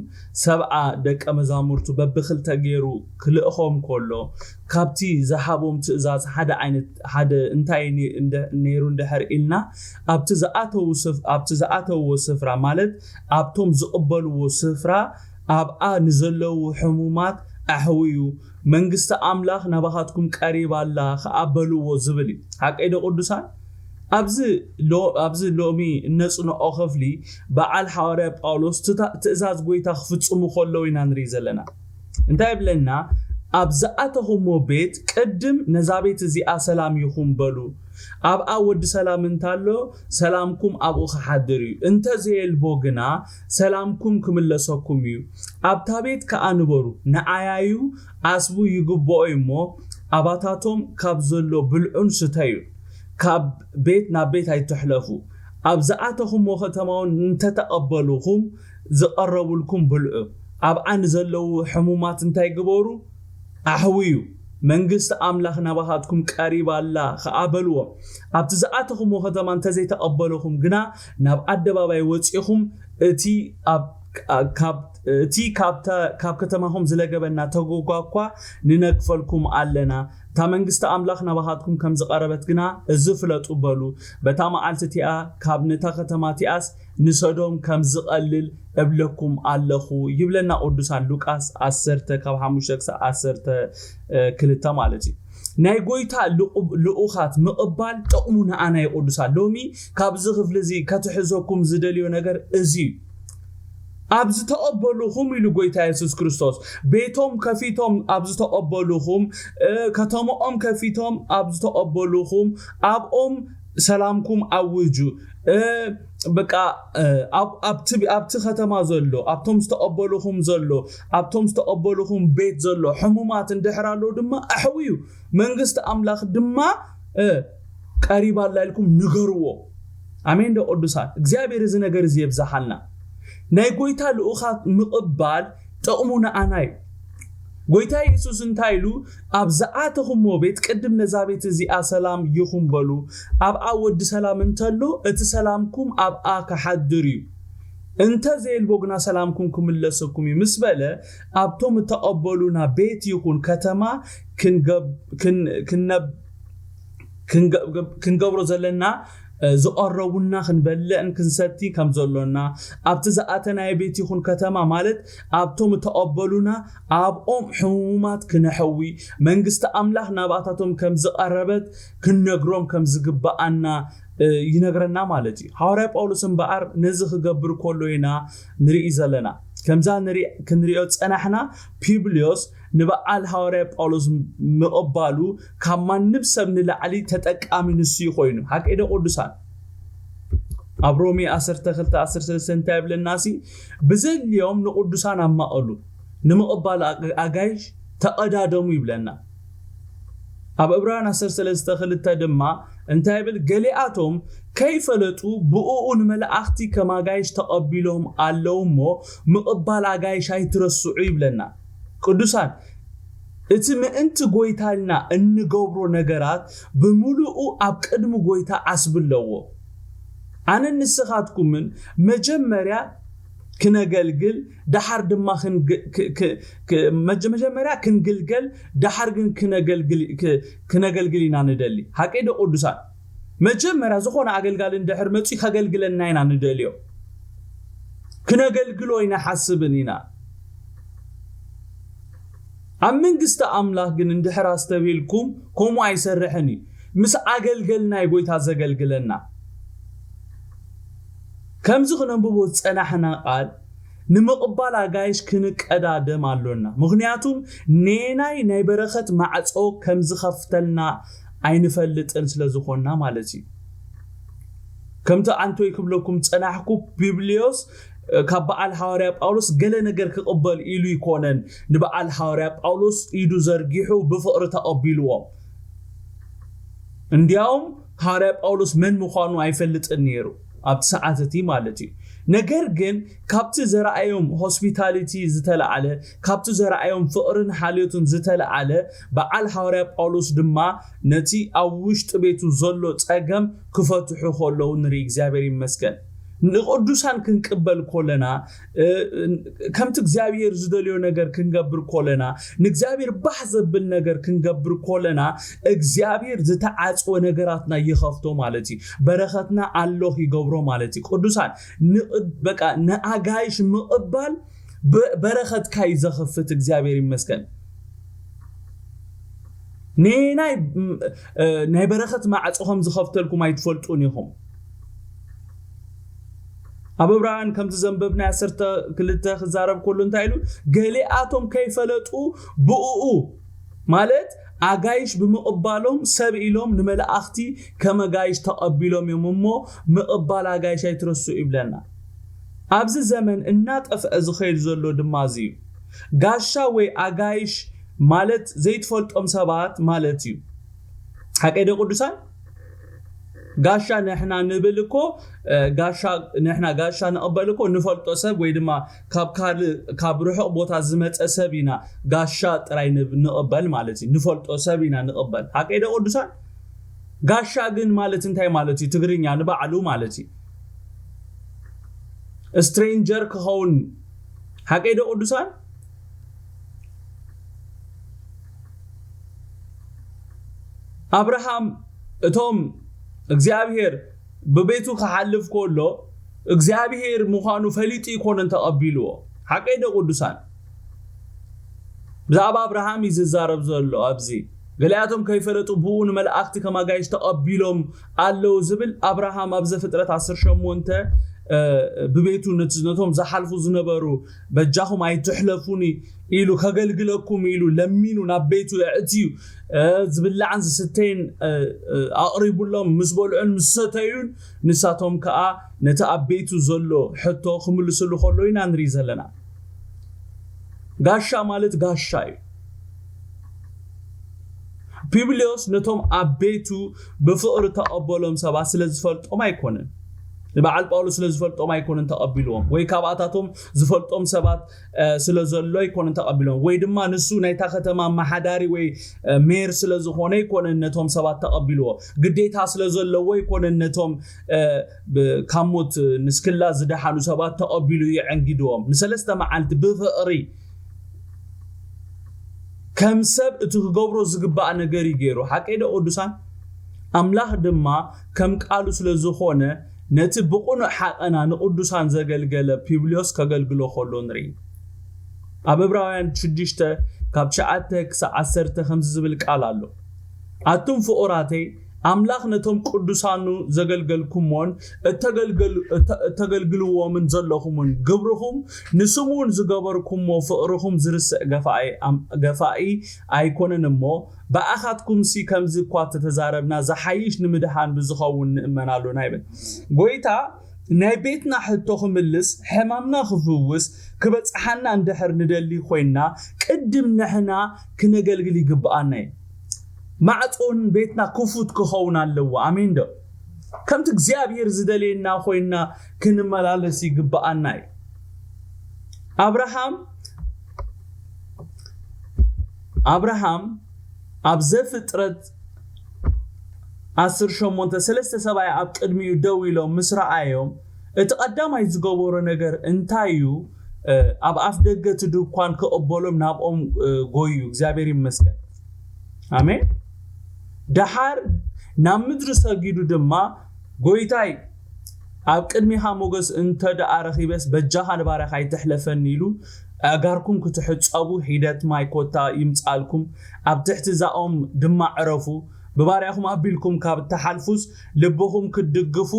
ሰብዓ ደቀ መዛሙርቱ በብክልተ ገይሩ ክልእኾም ከሎ፣ ካብቲ ዝሃቦም ትእዛዝ ሓደ ዓይነት ሓደ እንታይ ነይሩ እንድሕር ኢልና፣ ኣብቲ ዝኣተዉ ኣብቲ ዝኣተውዎ ስፍራ፣ ማለት ኣብቶም ዝቕበልዎ ስፍራ፣ ኣብኣ ንዘለዉ ሕሙማት ኣሕውዩ፣ መንግስቲ ኣምላኽ ናባኻትኩም ቀሪባ ኣላ፣ ከኣ በልዎ ዝብል እዩ። ሓቀይ ዶ ቅዱሳን? ኣብዚ ሎ- ኣብዚ ሎሚ እነጽንዖ ክፍሊ፣ በዓል ሓዋርያ ጳውሎስ ትታ- ትእዛዝ ጎይታ ክፍጽሙ ከለዉ ኢና ንርኢ ዘለና። እንታይ ይብለና? ኣብ ዝኣተኹሞ ቤት ቅድም ነዛ ቤት እዚኣ ሰላም ይኹን በሉ። ኣብኣ ወዲ ሰላም እንታሎ፣ ሰላምኩም ኣብኡ ክሓድር እዩ። እንተዘየልቦ ግና ሰላምኩም ክምለሰኩም እዩ። ኣብታ ቤት ከኣ ንበሩ። ንዓያዩ ኣስቡ ይግብኦ እሞ፣ ኣባታቶም ካብ ዘሎ ብልዑን ስተዩን፣ ካብ ቤት ናብ ቤት ኣይትሕለፉ። ኣብ ዝኣተኹሞ ከተማ እውን እንተተቐበሉኹም፣ ዝቐረቡልኩም ብልዑ። ኣብኣ ንዘለዉ ሕሙማት እንታይ ግበሩ? ኣሕውዩ። መንግስቲ ኣምላኽ ናባኻትኩም ቀሪባ ኣላ ኸኣ በልዎም። ኣብቲ ዝኣተኹሞ ከተማ እንተዘይተቐበሉኹም ግና፣ ናብ ኣደባባይ ወጺኹም እቲ ኣብ ካብ እቲ ካብታ ካብ ከተማኹም ዝለገበና ተጎጓኳ ንነግፈልኩም ኣለና። እታ መንግስቲ ኣምላኽ ናባኻትኩም ከም ዝቐረበት ግና እዚ ፍለጡ በሉ። በታ መዓልቲ እቲኣ ካብ ነታ ከተማ እቲኣስ ንሰዶም ከም ዝቐልል እብለኩም ኣለኹ ይብለና ቅዱሳን ሉቃስ ዓሰርተ ካብ ሓሙሽተ ክሳብ ዓሰርተ ክልተ ማለት እዩ። ናይ ጎይታ ልኡኻት ምቕባል ጥቕሙ ንኣና እዩ ቅዱሳን። ሎሚ ካብዚ ክፍሊ እዚ ከትሕዘኩም ዝደልዮ ነገር እዚ እዩ። ኣብ ዝተቐበሉኹም ኢሉ ጎይታ የሱስ ክርስቶስ፣ ቤቶም ከፊቶም ኣብ ዝተቐበሉኹም፣ ከተማኦም ከፊቶም ኣብ ዝተቐበሉኹም፣ ኣብኦም ሰላምኩም ኣውጁ። በቃ ኣብቲ ከተማ ዘሎ፣ ኣብቶም ዝተቐበሉኹም ዘሎ፣ ኣብቶም ዝተቐበሉኹም ቤት ዘሎ ሕሙማት እንድሕር ኣለዉ ድማ ኣሕውዩ። መንግስቲ ኣምላኽ ድማ ቀሪባ ኣላ ኢልኩም ንገርዎ። ኣሜን ዶ ቅዱሳን? እግዚኣብሔር እዚ ነገር እዚ የብዝሓልና። ናይ ጎይታ ልኡኻት ምቕባል ጥቕሙ ንኣና እዩ። ጎይታ የሱስ እንታይ ኢሉ? ኣብ ዝኣተኹሞ ቤት ቅድም ነዛ ቤት እዚኣ ሰላም ይኹን በሉ። ኣብኣ ወዲ ሰላም እንተሎ እቲ ሰላምኩም ኣብኣ ክሓድር እዩ። እንተ ዘየልቦ ግና ሰላምኩም ክምለሰኩም እዩ ምስ በለ፣ ኣብቶም እተቐበሉና ቤት ይኹን ከተማ ክንገብሮ ዘለና፣ ዝቐረቡና ክንበልዕን ክንሰቲ ከም ዘሎና፣ ኣብቲ ዝኣተናዮ ቤት ይኹን ከተማ፣ ማለት ኣብቶም እተቐበሉና ኣብኦም ሕሙማት ክነሕዊ፣ መንግስቲ ኣምላኽ ናባታቶም ከም ዝቐረበት ክንነግሮም ከም ዝግብኣና ይነግረና ማለት እዩ። ሃዋርያ ጳውሎስ እምበኣር ነዚ ክገብር ከሎ ኢና ንርኢ ዘለና። ከምዛ ክንሪኦ ዝጸናሕና፣ ፒብልዮስ ንበዓል ሃዋርያ ጳውሎስ ምቕባሉ ካብ ማንም ሰብ ንላዕሊ ተጠቃሚ ንሱ እዩ ኮይኑ። ሓቀይ ዶ ቅዱሳን? ኣብ ሮሜ ዓሰርተ ክልተ ዓሰርተ ሰለስተ እንታይ ይብለና ሲ? ብዘድልዮም ንቅዱሳን ኣማቐሉ፣ ንምቕባል ኣጋይሽ ተቐዳደሙ ይብለና። ኣብ ዕብራውያን ዓሰርተ ሰለስተ ክልተ ድማ እንታይ ይብል? ገሊኣቶም ከይፈለጡ ብእኡ ንመላእኽቲ ከም ኣጋይሽ ተቐቢሎም ኣለዉ እሞ፣ ምቕባል ኣጋይሽ ኣይትረስዑ ይብለና። ቅዱሳን፣ እቲ ምእንቲ ጎይታ ኢልና እንገብሮ ነገራት ብምሉኡ ኣብ ቅድሚ ጎይታ ዓስቢ ኣለዎ። ኣነን ንስኻትኩምን መጀመርያ ክነገልግል፣ ደሓር ድማ መጀመርያ ክንግልገል፣ ደሓር ግን ክነገልግል ኢና ንደሊ። ሓቀይ ዶ ቅዱሳን? መጀመርያ ዝኾነ ኣገልጋሊ እንድሕር መፂኡ ከገልግለና ኢና ንደልዮ፣ ክነገልግሎ ኣይንሓስብን ኢና። ኣብ መንግስቲ ኣምላኽ ግን እንድሕር ኣስተብሂልኩም ከምኡ ኣይሰርሕን እዩ። ምስ ኣገልገልና እዩ ጎይታ ዘገልግለና። ከምዚ ክነንብቦ ዝጸናሕና ቃል ንምቕባል ኣጋይሽ ክንቀዳደም ኣሎና። ምኽንያቱም ኔናይ ናይ በረኸት ማዕጾ ከም ዝኸፍተልና ኣይንፈልጥን ስለ ዝኾንና ማለት እዩ። ከምቲ ኣንቶይ ክብለኩም ጸናሕኩ፣ ቢብልዮስ ካብ በዓል ሃዋርያ ጳውሎስ ገለ ነገር ክቕበል ኢሉ ይኮነን ንበዓል ሃዋርያ ጳውሎስ ኢዱ ዘርጊሑ ብፍቕሪ ተቐቢልዎም። እንዲያውም ሃዋርያ ጳውሎስ መን ምዃኑ ኣይፈልጥን ነይሩ ኣብቲ ሰዓት እቲ ማለት እዩ። ነገር ግን ካብቲ ዘረኣዮም ሆስፒታሊቲ ዝተለዓለ፣ ካብቲ ዘረኣዮም ፍቕርን ሓልዮትን ዝተለዓለ፣ በዓል ሃዋርያ ጳውሎስ ድማ ነቲ ኣብ ውሽጢ ቤቱ ዘሎ ጸገም ክፈትሑ ከለዉ ንርኢ። እግዚኣብሔር ይመስገን። ንቕዱሳን ክንቅበል ኮለና፣ ከምቲ እግዚኣብሔር ዝደልዮ ነገር ክንገብር ኮለና፣ ንእግዚኣብሔር ባህ ዘብል ነገር ክንገብር ኮለና፣ እግዚኣብሔር ዝተዓጽወ ነገራትና ይኸፍቶ ማለት እዩ። በረኸትና ኣሎ ይገብሮ ማለት እዩ። ቅዱሳን፣ በቃ ንኣጋይሽ ምቕባል በረኸትካ እዩ ዘኽፍት። እግዚኣብሔር ይመስገን። ንናይ ናይ በረኸት ማዕጾ ከም ዝኸፍተልኩም ኣይትፈልጡን ኢኹም። ኣብ ዕብራውያን ከምቲ ዘንበብናይ ዓሰርተ ክልተ ክዛረብ ከሎ እንታይ ኢሉ? ገሊኣቶም ከይፈለጡ ብእኡ፣ ማለት ኣጋይሽ ብምቕባሎም ሰብ ኢሎም ንመላእኽቲ ከም ኣጋይሽ ተቐቢሎም እዮም እሞ ምቕባል ኣጋይሽ ኣይትረስዑ ይብለና። ኣብዚ ዘመን እናጠፍአ ዝኸይድ ዘሎ ድማ እዚ እዩ። ጋሻ ወይ ኣጋይሽ ማለት ዘይትፈልጦም ሰባት ማለት እዩ። ሓቀይ ዶ ቅዱሳን? ጋሻ ንሕና ንብል እኮ፣ ጋሻ ንሕና ጋሻ ንቕበል እኮ ንፈልጦ ሰብ ወይ ድማ ካብ ካልእ ካብ ርሑቕ ቦታ ዝመጸ ሰብ ኢና ጋሻ ጥራይ ንቕበል ማለት እዩ። ንፈልጦ ሰብ ኢና ንቕበል። ሓቀይ ዶ ቅዱሳን? ጋሻ ግን ማለት እንታይ ማለት እዩ? ትግርኛ ንባዕሉ ማለት እዩ። ስትሬንጀር ክኸውን ሓቀይ ዶ ቅዱሳን? ኣብርሃም እቶም እግዚኣብሔር ብቤቱ ክሓልፍ ከሎ እግዚኣብሔር ምዃኑ ፈሊጡ ይኮነን ተቐቢልዎ። ሓቀይ ዶ ቅዱሳን? ብዛዕባ ኣብርሃም እዩ ዝዛረብ ዘሎ ኣብዚ። ገሊኣቶም ከይፈለጡ ብኡ ንመላእኽቲ ከም ኣጋይሽ ተቐቢሎም ኣለዉ ዝብል ኣብርሃም ኣብ ዘፍጥረት ዓሰርተ ሸሞንተ ብቤቱ ነቶም ዝሓልፉ ዝነበሩ በጃኹም ኣይትሕለፉኒ ኢሉ ከገልግለኩም ኢሉ ለሚኑ ናብ ቤቱ ኣእትዩ ዝብላዕን ዝስተይን ኣቕሪቡሎም ምስ በልዑን ምስ ሰተዩን ንሳቶም ከዓ ነቲ ኣብ ቤቱ ዘሎ ሕቶ ክምልስሉ ከሎ ኢና ንርኢ ዘለና። ጋሻ ማለት ጋሻ እዩ። ፒብልዮስ ነቶም ኣብ ቤቱ ብፍቕሪ ተቐበሎም ሰባት ስለ ዝፈልጦም ኣይኮነን። ንበዓል ጳውሎስ ስለ ዝፈልጦም ኣይኮነን ተቐቢልዎም፣ ወይ ካብኣታቶም ዝፈልጦም ሰባት ስለ ዘሎ ኣይኮነን ተቐቢልዎም፣ ወይ ድማ ንሱ ናይታ ከተማ ኣመሓዳሪ ወይ ሜር ስለ ዝኾነ ኣይኮነን ነቶም ሰባት ተቐቢልዎ። ግዴታ ስለ ዘለዎ ኣይኮነን ነቶም ካብ ሞት ንስክላ ዝደሓኑ ሰባት ተቐቢሉ የዐንጊድዎም። ንሰለስተ መዓልቲ ብፍቕሪ ከም ሰብ እቲ ክገብሮ ዝግባእ ነገር እዩ ገይሩ። ሓቀይ ዶ ቅዱሳን? ኣምላኽ ድማ ከም ቃሉ ስለ ዝኾነ ነቲ ብቕኑዕ ሓቐና ንቅዱሳን ዘገልገለ ፒብልዮስ ከገልግሎ ከሎ ንርኢ። ኣብ ዕብራውያን ሽዱሽተ ካብ ትሽዓተ ክሳብ ዓሰርተ ከምዚ ዝብል ቃል ኣሎ። ኣቱም ፍቑራተይ፣ ኣምላኽ ነቶም ቅዱሳኑ ዘገልገልኩሞን እተገልግልዎምን ዘለኹምን ግብርኹም ንስሙን ዝገበርኩሞ ፍቕርኹም ዝርስዕ ገፋኢ ኣይኮነን እሞ ብኣኻትኩምሲ ከምዚ እኳ ተተዛረብና ዝሓይሽ ንምድሓን ብዝኸውን ንእመን ኣሎና ይብል። ጎይታ ናይ ቤትና ሕቶ ክምልስ ሕማምና ክፍውስ ክበጽሓና እንድሕር ንደሊ ኮይንና ቅድም ንሕና ክነገልግል ይግብኣና እዩ። ማዕጾን ቤትና ክፉት ክኸውን ኣለዎ። ኣሜን ዶ? ከምቲ እግዚኣብሔር ዝደልየና ኮይንና ክንመላለስ ይግብኣና እዩ። ኣብርሃም ኣብርሃም ኣብ ዘፍጥረት ዓሰርተ ሸሞንተ ሰለስተ ሰብኣይ ኣብ ቅድሚኡ ደው ኢሎም ምስ ረኣዮም እቲ ቀዳማይ ዝገበሮ ነገር እንታይ እዩ? ኣብ ኣፍ ደገ እቲ ድኳን ክቕበሎም ናብኦም ጎዩ። እግዚኣብሔር ይመስገን። ኣሜን። ደሓር ናብ ምድሪ ሰጊዱ ድማ ጎይታይ ኣብ ቅድሚኻ ሞገስ እንተ ደኣ ረኺበስ በጃኻ ንባርያኻ ኣይትሕለፈኒ ኢሉ ኣእጋርኩም ክትሕጸቡ ሒደት ማይ ኮታ ይምጻልኩም፣ ኣብ ትሕቲ ዛኦም ድማ ዕረፉ። ብባርያኹም ኣቢልኩም ካብ እትሓልፉስ፣ ልብኹም ክትድግፉ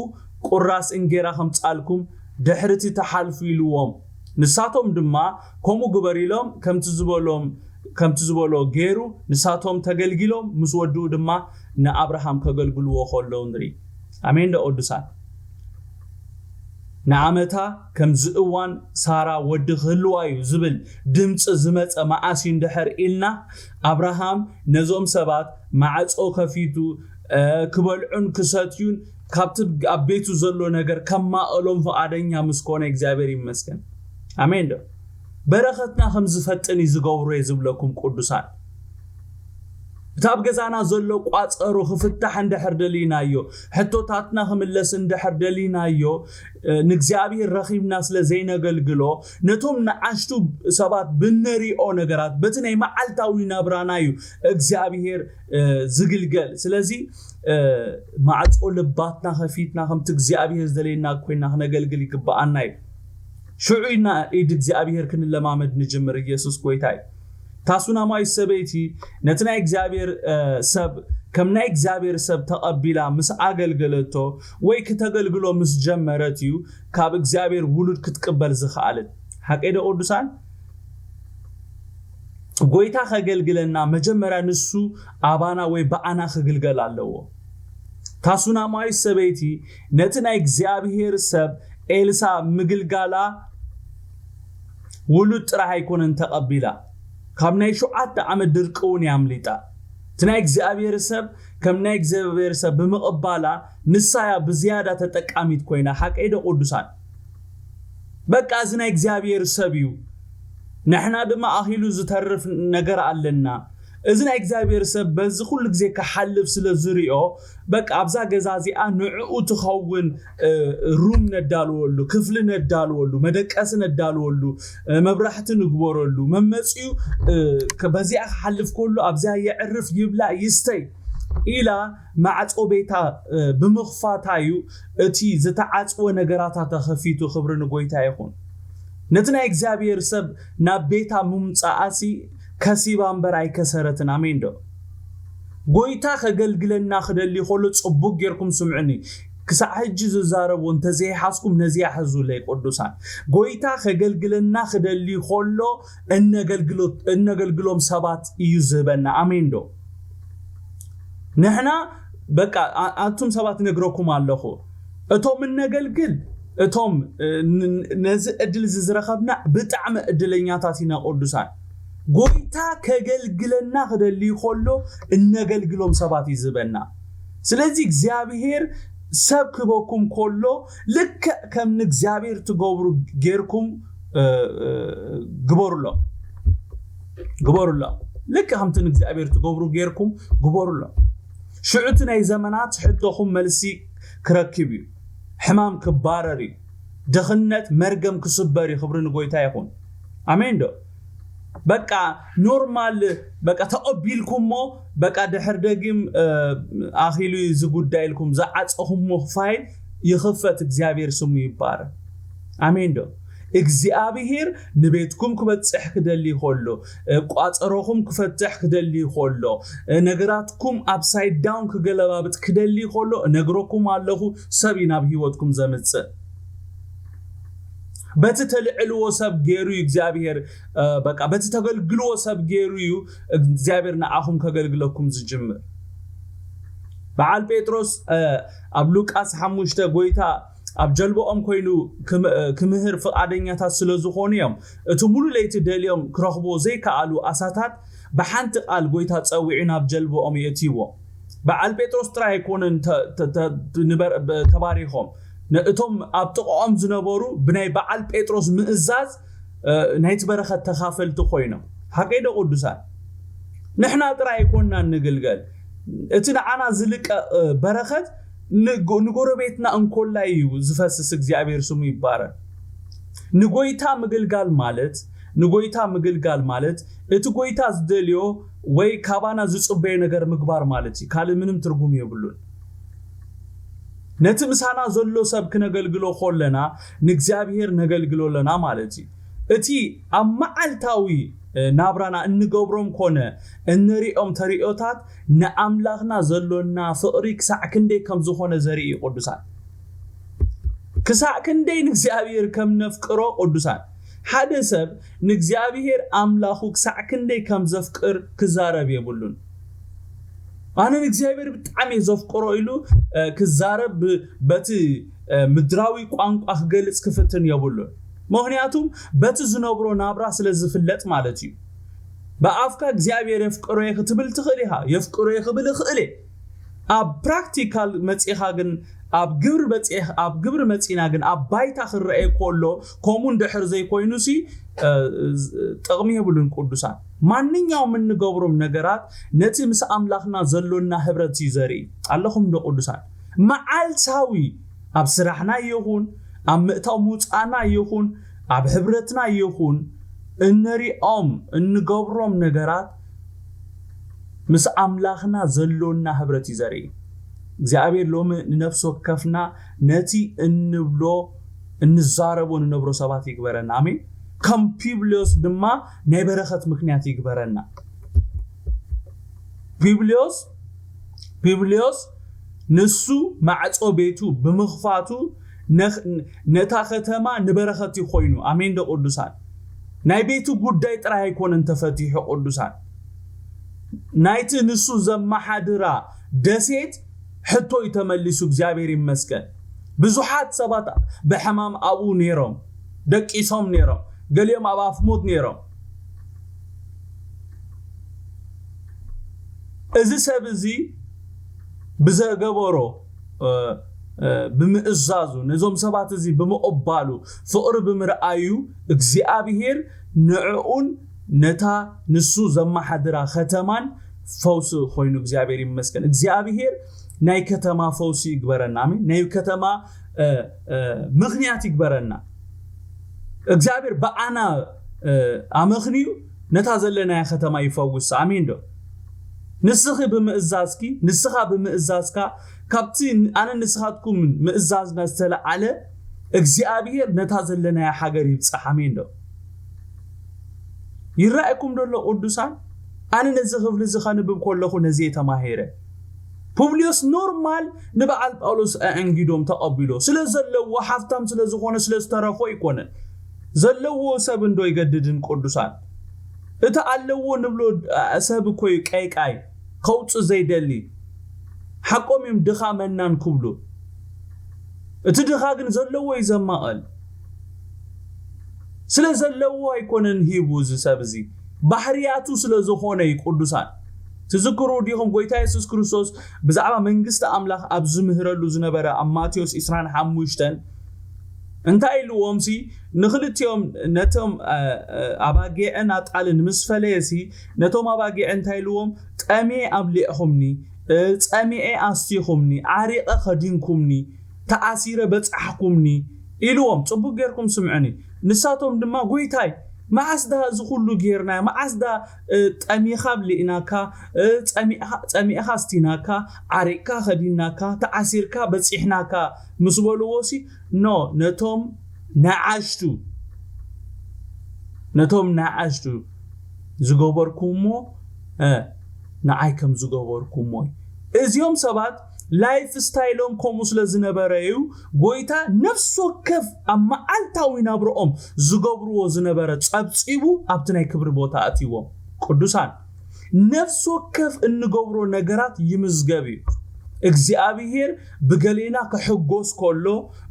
ቁራስ እንጌራ ከምጻልኩም፣ ድሕርቲ ትሓልፉ ኢልዎም። ንሳቶም ድማ፣ ከምኡ ግበር ኢሎም፣ ከምቲ ዝበሎም ከምቲ ዝበሎ ገይሩ፣ ንሳቶም ተገልጊሎም ምስ ወድኡ ድማ ንኣብርሃም ከገልግልዎ ከለዉ ንርኢ። ኣሜን ዶ ቅዱሳን? ንኣመታ ከምዚ እዋን ሳራ ወዲ ክህልዋ እዩ ዝብል ድምፂ ዝመፀ መዓስ እዩ እንድሕር ኢልና፣ ኣብርሃም ነዞም ሰባት ማዕፆ ከፊቱ፣ እ፣ ክበልዑን ክሰትዩን ካብቲ ኣብ ቤቱ ዘሎ ነገር ከማእሎም ፍቓደኛ ምስ ኮነ እግዚኣብሔር ይመስገን። ኣሜን ዶ? በረኸትና ከም ዝፈጥን እዩ ዝገብሮ እየ ዝብለኩም ቅዱሳን። እቲ ኣብ ገዛና ዘሎ ቋፀሮ ክፍታሕ እንድሕር ደሊናዮ፣ ሕቶታትና ክምለስ እንድሕር ደሊናዮ፣ እ፣ ንእግዚኣብሔር ረኺብና ስለ ዘይነገልግሎ፣ ነቶም ንኣሽቱ ሰባት ብነሪኦ ነገራት፣ በቲ ናይ መዓልታዊ ናብራና እዩ እግዚኣብሔር፣ እ፣ ዝግልገል። ስለዚ፣ እ፣ ማዕጾ ልባትና ከፊትና ከምቲ እግዚኣብሔር ዝደለየና ኮይና ክነገልግል ይግብኣና እዩ። ሽዑ ኢና ኢድ እግዚኣብሔር ክንለማመድ ንጅምር። ኢየሱስ ጎይታ እዩ። እታ ሱናማዊት ሰበይቲ ነቲ ናይ እግዚኣብሔር፣ እ፣ ሰብ ከም ናይ እግዚኣብሔር ሰብ ተቐቢላ ምስ ኣገልገለቶ ወይ ክተገልግሎ ምስ ጀመረት እዩ ካብ እግዚኣብሔር ውሉድ ክትቅበል ዝኸኣለት። ሓቀይ ዶ ቅዱሳን? ጎይታ ከገልግለና መጀመርያ ንሱ ኣባና ወይ ብኣና ክግልገል ኣለዎ። እታ ሱናማዊት ሰበይቲ ነቲ ናይ እግዚኣብሔር ሰብ ኤልሳ ምግልጋላ ውሉድ ጥራሕ ኣይኮነን ተቐቢላ፣ ካብ ናይ ሸውዓተ ዓመት ድርቂ እውን እያ ኣምሊጣ። እቲ ናይ እግዚኣብሔር ሰብ ከም ናይ እግዚኣብሔር ሰብ ብምቕባላ ንሳ እያ ብዝያዳ ተጠቃሚት ኮይና። ሓቀይ ዶ ቅዱሳን? በቃ እዚ ናይ እግዚኣብሔር ሰብ እዩ። ንሕና ድማ ኣኺሉ ዝተርፍ ነገር ኣለና። እዚ ናይ እግዚኣብሔር ሰብ በዚ ኩሉ ግዜ ክሓልፍ ስለ ዝሪኦ፣ በቃ ኣብዛ ገዛ እዚኣ ንዕኡ ትኸውን፣ እ፣ ሩም ነዳልወሉ፣ ክፍሊ ነዳልወሉ፣ መደቀሲ ነዳልወሉ፣ እ፣ መብራህቲ ንግበረሉ፣ መመጺኡ፣ እ፣ ከ-፣ በዚኣ ክሓልፍ ከሎ ኣብዚኣ የዕርፍ፣ ይብላዕ፣ ይስተይ ኢላ ማዕጾ ቤታ፣ እ፣ ብምኽፋታ እዩ እቲ ዝተዓጽወ ነገራታ ተኸፊቱ። ክብሪ ንጎይታ ይኹን። ነቲ ናይ እግዚኣብሔር ሰብ ናብ ቤታ ምምጻኣሲ ከሲባ እምበር ኣይከሰረትን። ኣሜን ዶ? ጎይታ ከገልግለና ክደሊ ከሎ ጽቡቅ ጌርኩም ስምዑኒ። ክሳዕ ሕጂ ዝዛረቦ እንተዘይሓዝኩም ነዚኣ ሕዙለይ ቅዱሳን። ጎይታ ከገልግለና ክደሊ ከሎ እነገልግሎ-፣ እነገልግሎም ሰባት እዩ ዝህበና። ኣሜን ዶ? ንሕና በቃ ኣ-፣ ኣቱም ሰባት ነግረኩም ኣለኹ። እቶም እነገልግል፣ እቶም፣ እ፣ ን-፣ ነዚ ዕድል እዚ ዝረኸብና ብጣዕሚ ዕድለኛታት ኢና ቅዱሳን። ጎይታ ከገልግለና ክደሊ ከሎ እነገልግሎም ሰባት እዩ ዝህበና። ስለዚ እግዚኣብሔር ሰብ ክህበኩም ከሎ ልክዕ ከም ንእግዚኣብሔር ትገብሩ ጌርኩም፣ እ፣ እ፣ ግበሩሎም። ግበሩሎም። ልክዕ ከምቲ ንእግዚኣብሔር ትገብሩ ጌርኩም ግበሩሎም። ሽዑ እቲ ናይ ዘመናት ሕቶኹም መልሲ ክረክብ እዩ። ሕማም ክባረር እዩ። ድኽነት መርገም ክስበር እዩ። ክብሪ ንጎይታ ይኹን። ኣሜን ዶ? በቃ ኖርማል፣ በቃ ተቐቢልኩሞ፣ በቃ ድሕር ደጊም፣ እ፣ ኣኺሉ እዩ እዚ ጉዳይ ኢልኩም ዝዓጸኹሞ ፋይል ይኽፈት። እግዚኣብሔር ስሙ ይባረክ። ኣሜን ዶ? እግዚኣብሔር ንቤትኩም ክበጽሕ ክደሊ ከሎ፣ እ፣ ቋጸሮኹም ክፈትሕ ክደሊ ከሎ፣ እ፣ ነገራትኩም ኣፕሳይድ ዳውን ክገለባብጥ ክደሊ ከሎ፣ እነግረኩም ኣለኹ፣ ሰብ እዩ ናብ ህይወትኩም ዘምጽእ። በቲ ተልዕልዎ ሰብ ገይሩ እዩ እግዚኣብሔር፣ እ፣ በቃ በቲ ተገልግልዎ ሰብ ገይሩ እዩ እግዚኣብሔር ንዓኹም ከገልግለኩም ዝጅምር። በዓል ጴጥሮስ፣ እ፣ ኣብ ሉቃስ ሓሙሽተ ጎይታ ኣብ ጀልባኦም ኮይኑ ክም-፣ እ፣ ክምህር ፍቓደኛታት ስለ ዝኾኑ እዮም። እቲ ሙሉ ለይቲ ደልዮም ክረኽብዎ ዘይከኣሉ ኣሳታት ብሓንቲ ቃል ጎይታ ጸዊዑ ናብ ጀልባኦም የእትይዎ። በዓል ጴጥሮስ ጥራይ ኣይኮነን ተ-፣ ተ-፣ ተ-፣ ንበር-፣ በ-፣ ተባሪኾም። ነ-፣ እቶም ኣብ ጥቕኦም ዝነበሩ ብናይ በዓል ጴጥሮስ ምእዛዝ፣ እ፣ ናይቲ በረኸት ተኻፈልቲ ኮይኖም። ሓቀይ ዶ ቅዱሳን? ንሕና ጥራይ ኣይኮንና እንግልገል። እቲ ንዓና ዝልቀቕ፣ እ፣ በረኸት ንጎ-፣ ንጎረቤትና እንኮላይ እዩ ዝፈስስ። እግዚኣብሔር ስሙ ይባረክ። ንጎይታ ምግልጋል ማለት፣ ንጎይታ ምግልጋል ማለት እቲ ጎይታ ዝደልዮ ወይ ካባና ዝጽበዮ ነገር ምግባር ማለት እዩ። ካልእ ምንም ትርጉም የብሉን። ነቲ ምሳና ዘሎ ሰብ ክነገልግሎ ከለና ንእግዚኣብሔር ነገልግሎ ኣለና ማለት እዩ። እቲ ኣብ መዓልታዊ ናብራና እንገብሮም ኮነ እንሪኦም ተርእዮታት ንኣምላኽና ዘሎና ፍቕሪ ክሳዕ ክንደይ ከም ዝኾነ ዘርኢ እዩ። ቅዱሳን፣ ክሳዕ ክንደይ ንእግዚኣብሔር ከም ነፍቅሮ፣ ቅዱሳን፣ ሓደ ሰብ ንእግዚኣብሔር ኣምላኹ ክሳዕ ክንደይ ከም ዘፍቅር ክዛረብ የብሉን። ኣነ ንእግዚኣብሔር ብጣዕሚ እየ ዘፍቅሮ ኢሉ ክዛረብ በቲ ምድራዊ ቋንቋ ክገልጽ ክፍትን የብሉን። ምኽንያቱም በቲ ዝነብሮ ናብራ ስለ ዝፍለጥ ማለት እዩ። ብኣፍካ እግዚኣብሔር የፍቅሮ እየ ክትብል ትኽእል ኢኻ፣ የፍቅሮ እየ ክብል እኽእል እየ። ኣብ ፕራክቲካል መጺኻ ግን፣ ኣብ ግብሪ መጺ ኣብ ግብሪ መጺና ግን ኣብ ባይታ ክረኣየ ከሎ ከምኡ እንድሕር ዘይኮይኑሲ ጥቕሚ የብሉን። ቅዱሳን፣ ማንኛውም እንገብሮም ነገራት ነቲ ምስ ኣምላኽና ዘሎና ህብረት እዩ ዘርኢ። ኣለኹም ዶ ቅዱሳን? መዓልታዊ ኣብ ስራሕና ይኹን ኣብ ምእታው ምውፃእና ይኹን ኣብ ሕብረትና ይኹን እነሪኦም እንገብሮም ነገራት ምስ ኣምላኽና ዘሎና ህብረት እዩ ዘርኢ። እግዚኣብሔር ሎሚ ንነፍሲ ወከፍና ነቲ እንብሎ እንዛረቦ ንነብሮ ሰባት ይግበረና። ኣሜን። ከም ፒብልዮስ ድማ ናይ በረኸት ምክንያት ይግበረና። ፒብልዮስ ፒብልዮስ ንሱ ማዕጾ ቤቱ ብምኽፋቱ ነታ ከተማ ንበረኸት እዩ ኮይኑ። ኣሜን ዶ ቅዱሳን? ናይ ቤቱ ጉዳይ ጥራይ ኣይኮነን ተፈቲሑ ቅዱሳን፣ ናይቲ ንሱ ዘመሓድራ ደሴት ሕቶ እዩ ተመሊሱ። እግዚኣብሔር ይመስገን። ብዙሓት ሰባት ብሕማም ኣብኡ ነይሮም፣ ደቂሶም ነይሮም፣ ገሊኦም ኣብ ኣፍሞት ነይሮም። እዚ ሰብ እዚ ብዘገበሮ ብምእዛዙ፣ ነዞም ሰባት እዚ ብምቕባሉ፣ ፍቕሪ ብምርኣዩ፣ እግዚኣብሄር ንዕኡን ነታ ንሱ ዘመሓድራ ከተማን ፈውሲ ኮይኑ እግዚኣብሔር ይመስገን። እግዚኣብሔር ናይ ከተማ ፈውሲ ይግበረና። ኣሜን። ናይ ከተማ ምኽንያት ይግበረና። እግዚኣብሔር ብኣና ኣመኽንዩ ነታ ዘለናያ ከተማ ይፈውስ። ኣሜን ዶ? ንስኺ ብምእዛዝኪ፣ ንስኻ ብምእዛዝካ፣ ካብቲ ኣነ ንስኻትኩም ምእዛዝና ዝተለዓለ እግዚኣብሔር ነታ ዘለናያ ሃገር ይብጻሕ። ኣሜን ዶ? ይረኣየኩም ደሎ ቅዱሳን? ኣነ ነዚ ክፍሊ እዚ ከንብብ ከለኹ ነዚ እየ ተማሂረ። ፑብልዮስ ኖርማል ንበዓል ጳውሎስ ኣዕንጊዶም ተቐቢሎ ስለ ዘለዎ፣ ሃፍታም ስለ ዝኾነ፣ ስለ ዝተረፎ ኣይኮነን። ዘለዎ ሰብ እንዶ ይገድድን ቅዱሳን? እቲ ኣለዎ ንብሎ ሰብ እኮ እዩ ቀይቃይ፣ ከውጽእ ዘይደሊ። ሓቆም እዮም ድኻ መናን ክብሉ። እቲ ድኻ ግን ዘለዎ እዩ ዘማቐል። ስለ ዘለዎ ኣይኮነን ሂቡ እዚ ሰብ እዚ፣ ባህርያቱ ስለ ዝኾነ እዩ ቅዱሳን። ትዝክሩ ዲኹም ጎይታ የሱስ ክርስቶስ ብዛዕባ መንግስቲ ኣምላኽ ኣብ ዝምህረሉ ዝነበረ ኣብ ማቴዎስ ዕስራን ሓሙሽተን እንታይ ኢልዎም ሲ ንኽልቲኦም ነቶም ኣባጊዕን ኣጣልን ምስ ፈለየ ሲ ነቶም ኣባጊዕ እንታይ ኢልዎም? ጠምየ ኣብሊዕኹምኒ፣ ጸሚኤ ኣስቲኹምኒ፣ ዓሪቐ ኸዲንኩምኒ፣ ተኣሲረ በጻሕኩምኒ ኢልዎም። ጽቡቕ ጌርኩም ስምዑኒ። ንሳቶም ድማ ጎይታይ፣ መዓስ ዳ እዚ ኩሉ ጌርና? መዓስ ዳ ጠሚኻ ኣብሊእናካ፣ ጸሚእኻ ኣስቲናካ፣ ዓሪቕካ ኸዲንናካ፣ ተኣሲርካ በጺሕናካ? ምስ በልዎ ሲ ኖ፣ ነቶም ንኣሽቱ ነቶም ንኣሽቱ ዝገበርኩሞ ንዓይ ከም ዝገበርኩሞ እዩ። እዚኦም ሰባት ላይፍ ስታይሎም ከምኡ ስለ ዝነበረ እዩ ጎይታ ነፍሲ ወከፍ ኣብ መዓልታዊ ናብረኦም ዝገብርዎ ዝነበረ ጸብጺቡ ኣብቲ ናይ ክብሪ ቦታ ኣትይዎም። ቅዱሳን፣ ነፍሲ ወከፍ እንገብሮ ነገራት ይምዝገብ እዩ። እግዚኣብሔር ብገሌና ክሕጎስ ከሎ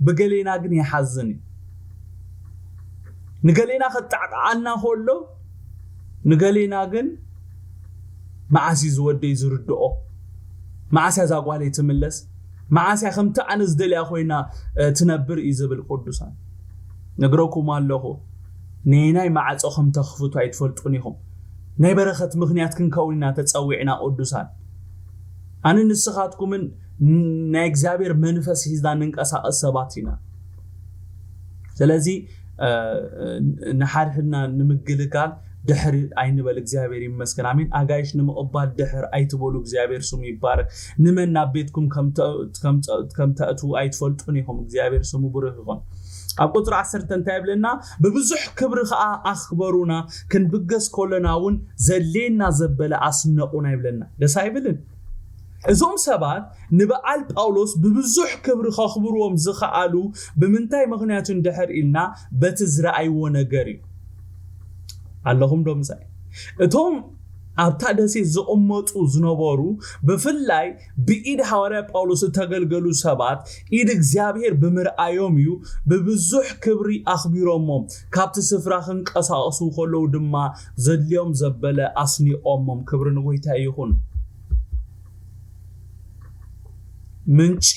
ብገሌና ግን ይሓዝን እዩ። ንገሌና ከጣዕቃዓልና ከሎ ንገሌና ግን መዓስ እዩ ዝወደይ ዝርድኦ? መዓስ እያ እዛ ጓለይ ትምለስ? መዓስ እያ ከምቲ ኣነ ዝደልያ ኮይና ትነብር እዩ ዝብል። ቅዱሳን፣ ነግረኩም ኣለኹ፣ ነየናይ ማዕጾ ከም ተኽፍቱ ኣይትፈልጡን ኢኹም። ናይ በረኸት ምኽንያት ክንከውን ኢና ተጸዊዕና። ቅዱሳን፣ ኣነ ንስኻትኩምን ናይ እግዚኣብሔር መንፈስ ሒዝና ንንቀሳቐስ ሰባት ኢና። ስለዚ ንሓድሕድና ንምግልጋል ድሕር ኣይንበል። እግዚኣብሔር ይመስገን። ኣሜን። ኣጋይሽ ንምቕባል ድሕር ኣይትበሉ። እግዚኣብሔር ስሙ ይባረክ። ንመን ናብ ቤትኩም ከም ተ- ከም ተ- ከም ተእትዉ ኣይትፈልጡን ኢኹም። እግዚኣብሔር ስሙ ብሩክ ይኹን። ኣብ ቁፅሪ ዓሰርተ እንታይ ይብለና? ብብዙሕ ክብሪ ከዓ ኣኽበሩና፣ ክንብገስ ከለና እውን ዘድልየና ዘበለ ኣስነቑና ይብለና። ደስ ኣይብልን? እዞም ሰባት ንበዓል ጳውሎስ ብብዙሕ ክብሪ ከኽብርዎም ዝኸኣሉ ብምንታይ ምኽንያት እንድሕር ኢልና፣ በቲ ዝረኣይዎ ነገር እዩ። ኣለኹም ዶ ምሳይ? እቶም ኣብታ ደሴት ዝቕመጡ ዝነበሩ፣ ብፍላይ ብኢድ ሃዋርያ ጳውሎስ እተገልገሉ ሰባት፣ ኢድ እግዚኣብሔር ብምርኣዮም እዩ ብብዙሕ ክብሪ ኣኽቢሮሞም። ካብቲ ስፍራ ክንቀሳቐሱ ከለዉ ድማ ዘድልዮም ዘበለ ኣስኒቖሞም። ክብሪ ንጎይታ ይኹን። ምንጪ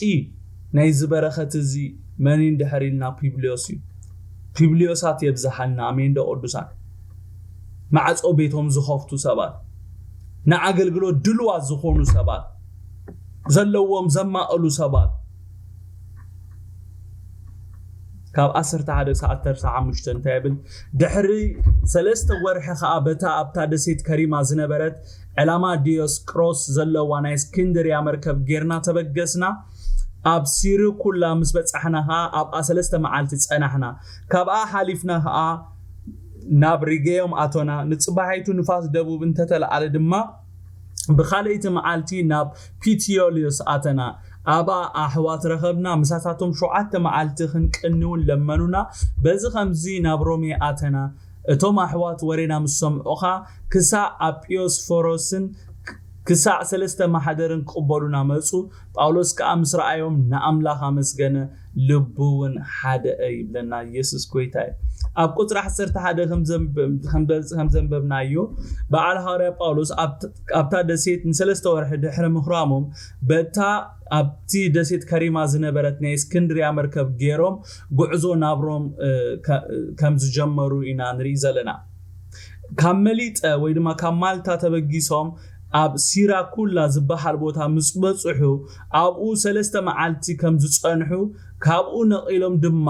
ናይዚ በረኸት እዚ መን እዩ እንድሕር ኢልና፣ ፒብልዮስ እዩ። ፒብልዮሳት የብዝሓልና። ኣሜን ዶ ቅዱሳን? ማዕጾ ቤቶም ዝኸፍቱ ሰባት፣ ንኣገልግሎት ድልዋት ዝኾኑ ሰባት፣ ዘለዎም ዘማእሉ ሰባት። ካብ ዓሰርተ ሓደ ክሳብ ዓሰርተ ሓሙሽተ እንታይ ይብል? ድሕሪ ሰለስተ ወርሒ ኸዓ በታ ኣብታ ደሴት ከሪማ ዝነበረት ዕላማ ዲዮስቅሮስ ዘለዋ ናይ እስክንድርያ መርከብ ጌርና ተበገስና። ኣብ ሲሪኩላ ምስ በጻሕና ኸዓ ኣብኣ ሰለስተ መዓልቲ ጸናሕና። ካብኣ ሓሊፍና ኸዓ ናብ ሪጌዮም ኣቶና። ንጽባሒቱ ንፋስ ደቡብ እንተተለዓለ ድማ ብኻልኣይቲ መዓልቲ ናብ ፒቲዮልዮስ ኣተና። ኣብኣ ኣሕዋት ረኸብና። ምሳታቶም ሸውዓተ መዓልቲ ክንቅኒ እውን ለመኑና። በዚ ኸምዚ ናብ ሮሜ ኣተና። እቶም ኣሕዋት ወሬና ምስ ሰምዑኻ ክሳዕ ኣጵዮስፎሮስን ክሳዕ ሰለስተ ማሕደርን ክቕበሉና መጹ። ጳውሎስ ከኣ ምስ ረኣዮም ንኣምላኽ ኣመስገነ፣ ልቡ እውን ሓደአ ይብለና። ኢየሱስ ጎይታ እዩ። ኣብ ቁጽሪ ዓሰርተ ሓደ ከም ዘንብ- ከም በ- ከም ዘንበብናዮ፣ በዓል ሃዋርያ ጳውሎስ ኣብት- ኣብታ ደሴት ንሰለስተ ወርሒ ድሕሪ ምኽራሞም፣ በታ ኣብቲ ደሴት ከሪማ ዝነበረት ናይ እስክንድርያ መርከብ ገይሮም ጉዕዞ ናብ ሮም እ፣ ከ- ከም ዝጀመሩ ኢና ንርኢ ዘለና። ካብ መሊጠ ወይ ድማ ካብ ማልታ ተበጊሶም ኣብ ሲራኩላ ዝበሃል ቦታ ምስ በጽሑ፣ ኣብኡ ሰለስተ መዓልቲ ከም ዝጸንሑ፣ ካብኡ ነቒሎም ድማ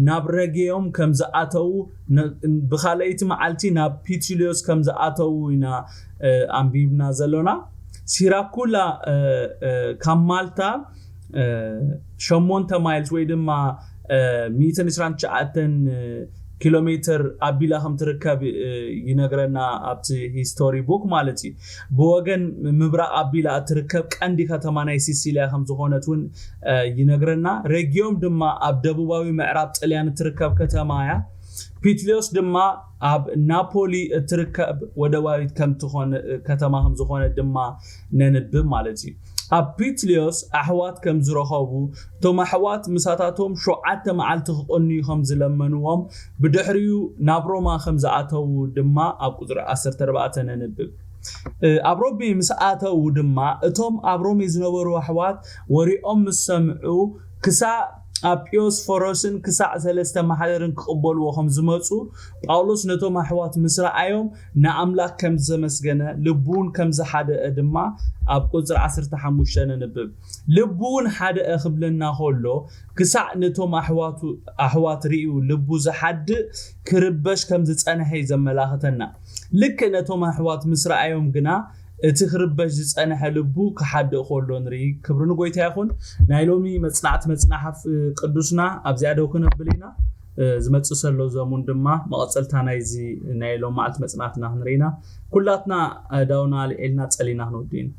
ናብ ረጌዮም ከም ዝኣተዉ፣ ነ- ብኻልኣይቲ መዓልቲ ናብ ፒቲሊዮስ ከም ዝኣተዉ ኢና እ፣ ኣንቢብና ዘሎና። ሲራኩላ እ፣ እ፣ ካብ ማልታ እ፣ ሸሞንተ ማይልስ ወይ ድማ እ፣ ሚእትን ዕስራን ትሽዓተን ኪሎ ሜትር ኣቢላ ከም ትርከብ እ፣ ይነግረና ኣብቲ ሂስቶሪ ቡክ ማለት እዩ። ብወገን ምብራቕ ኣቢላ እትርከብ ቀንዲ ከተማ ናይ ሲሲሊያ ከም ዝኾነት እውን እ፣ ይነግረና። ረጊዮም ድማ ኣብ ደቡባዊ ምዕራብ ጥልያን እትርከብ ከተማ እያ። ፒትሊዮስ ድማ ኣብ ናፖሊ እትርከብ ወደባዊት ከም ትኾነ ከተማ ከም ዝኾነ ድማ ነንብብ ማለት እዩ። ኣብ ፒትሊዮስ ኣሕዋት ከም ዝረኸቡ፣ እቶም ኣሕዋት ምሳታቶም ሸውዓተ መዓልቲ ክቕንዩ ከም ዝለመንዎም፣ ብድሕሪኡ ናብ ሮማ ከም ዝኣተዉ ድማ ኣብ ቁጽሪ ዓሰርተ ኣርባዕተ ነንብብ። እ፣ ኣብ ሮሜ ምስ ኣተዉ ድማ፣ እቶም ኣብ ሮሜ ዝነበሩ ኣሕዋት ወሬኦም ምስ ሰምዑ፣ ክሳዕ ኣጵዮስፎሮስን ክሳዕ ሰለስተ ማሕደርን ክቕበልዎ ከም ዝመጹ፣ ጳውሎስ ነቶም ኣሕዋት ምስ ረኣዮም ንኣምላኽ ከም ዘመስገነ፣ ልቡ እውን ከም ዝሓደአ ድማ ኣብ ቁጽሪ ዓሰርተ ሓሙሽተ ነንብብ። ልቡ እውን ሓደአ ክብለና ከሎ፣ ክሳዕ ነቶም ኣሕዋቱ ኣሕዋት ርእዩ ልቡ ዝሓድእ ክርበሽ ከም ዝጸንሐ እዩ ዘመላኽተና። ልክዕ ነቶም ኣሕዋት ምስ ረኣዮም ግና፣ እቲ ክርበሽ ዝጸንሐ ልቡ ክሓድእ ከሎ ንርኢ። ክብሪ ንጎይታ ይኹን። ናይ ሎሚ መጽናዕቲ መጽናሕፍ ቅዱስና ኣብዚኣ ደው ክነብል ኢና። እ፣ ዝመጽእ ዘሎ ዘሙን ድማ መቐጸልታ ናይዚ ናይ ሎም መዓልቲ መጽናዕትና ክንርኢ ኢና። ኩላትና ኣእዳውና ኣልዒልና ጸሊና ክንወዲ ኢና።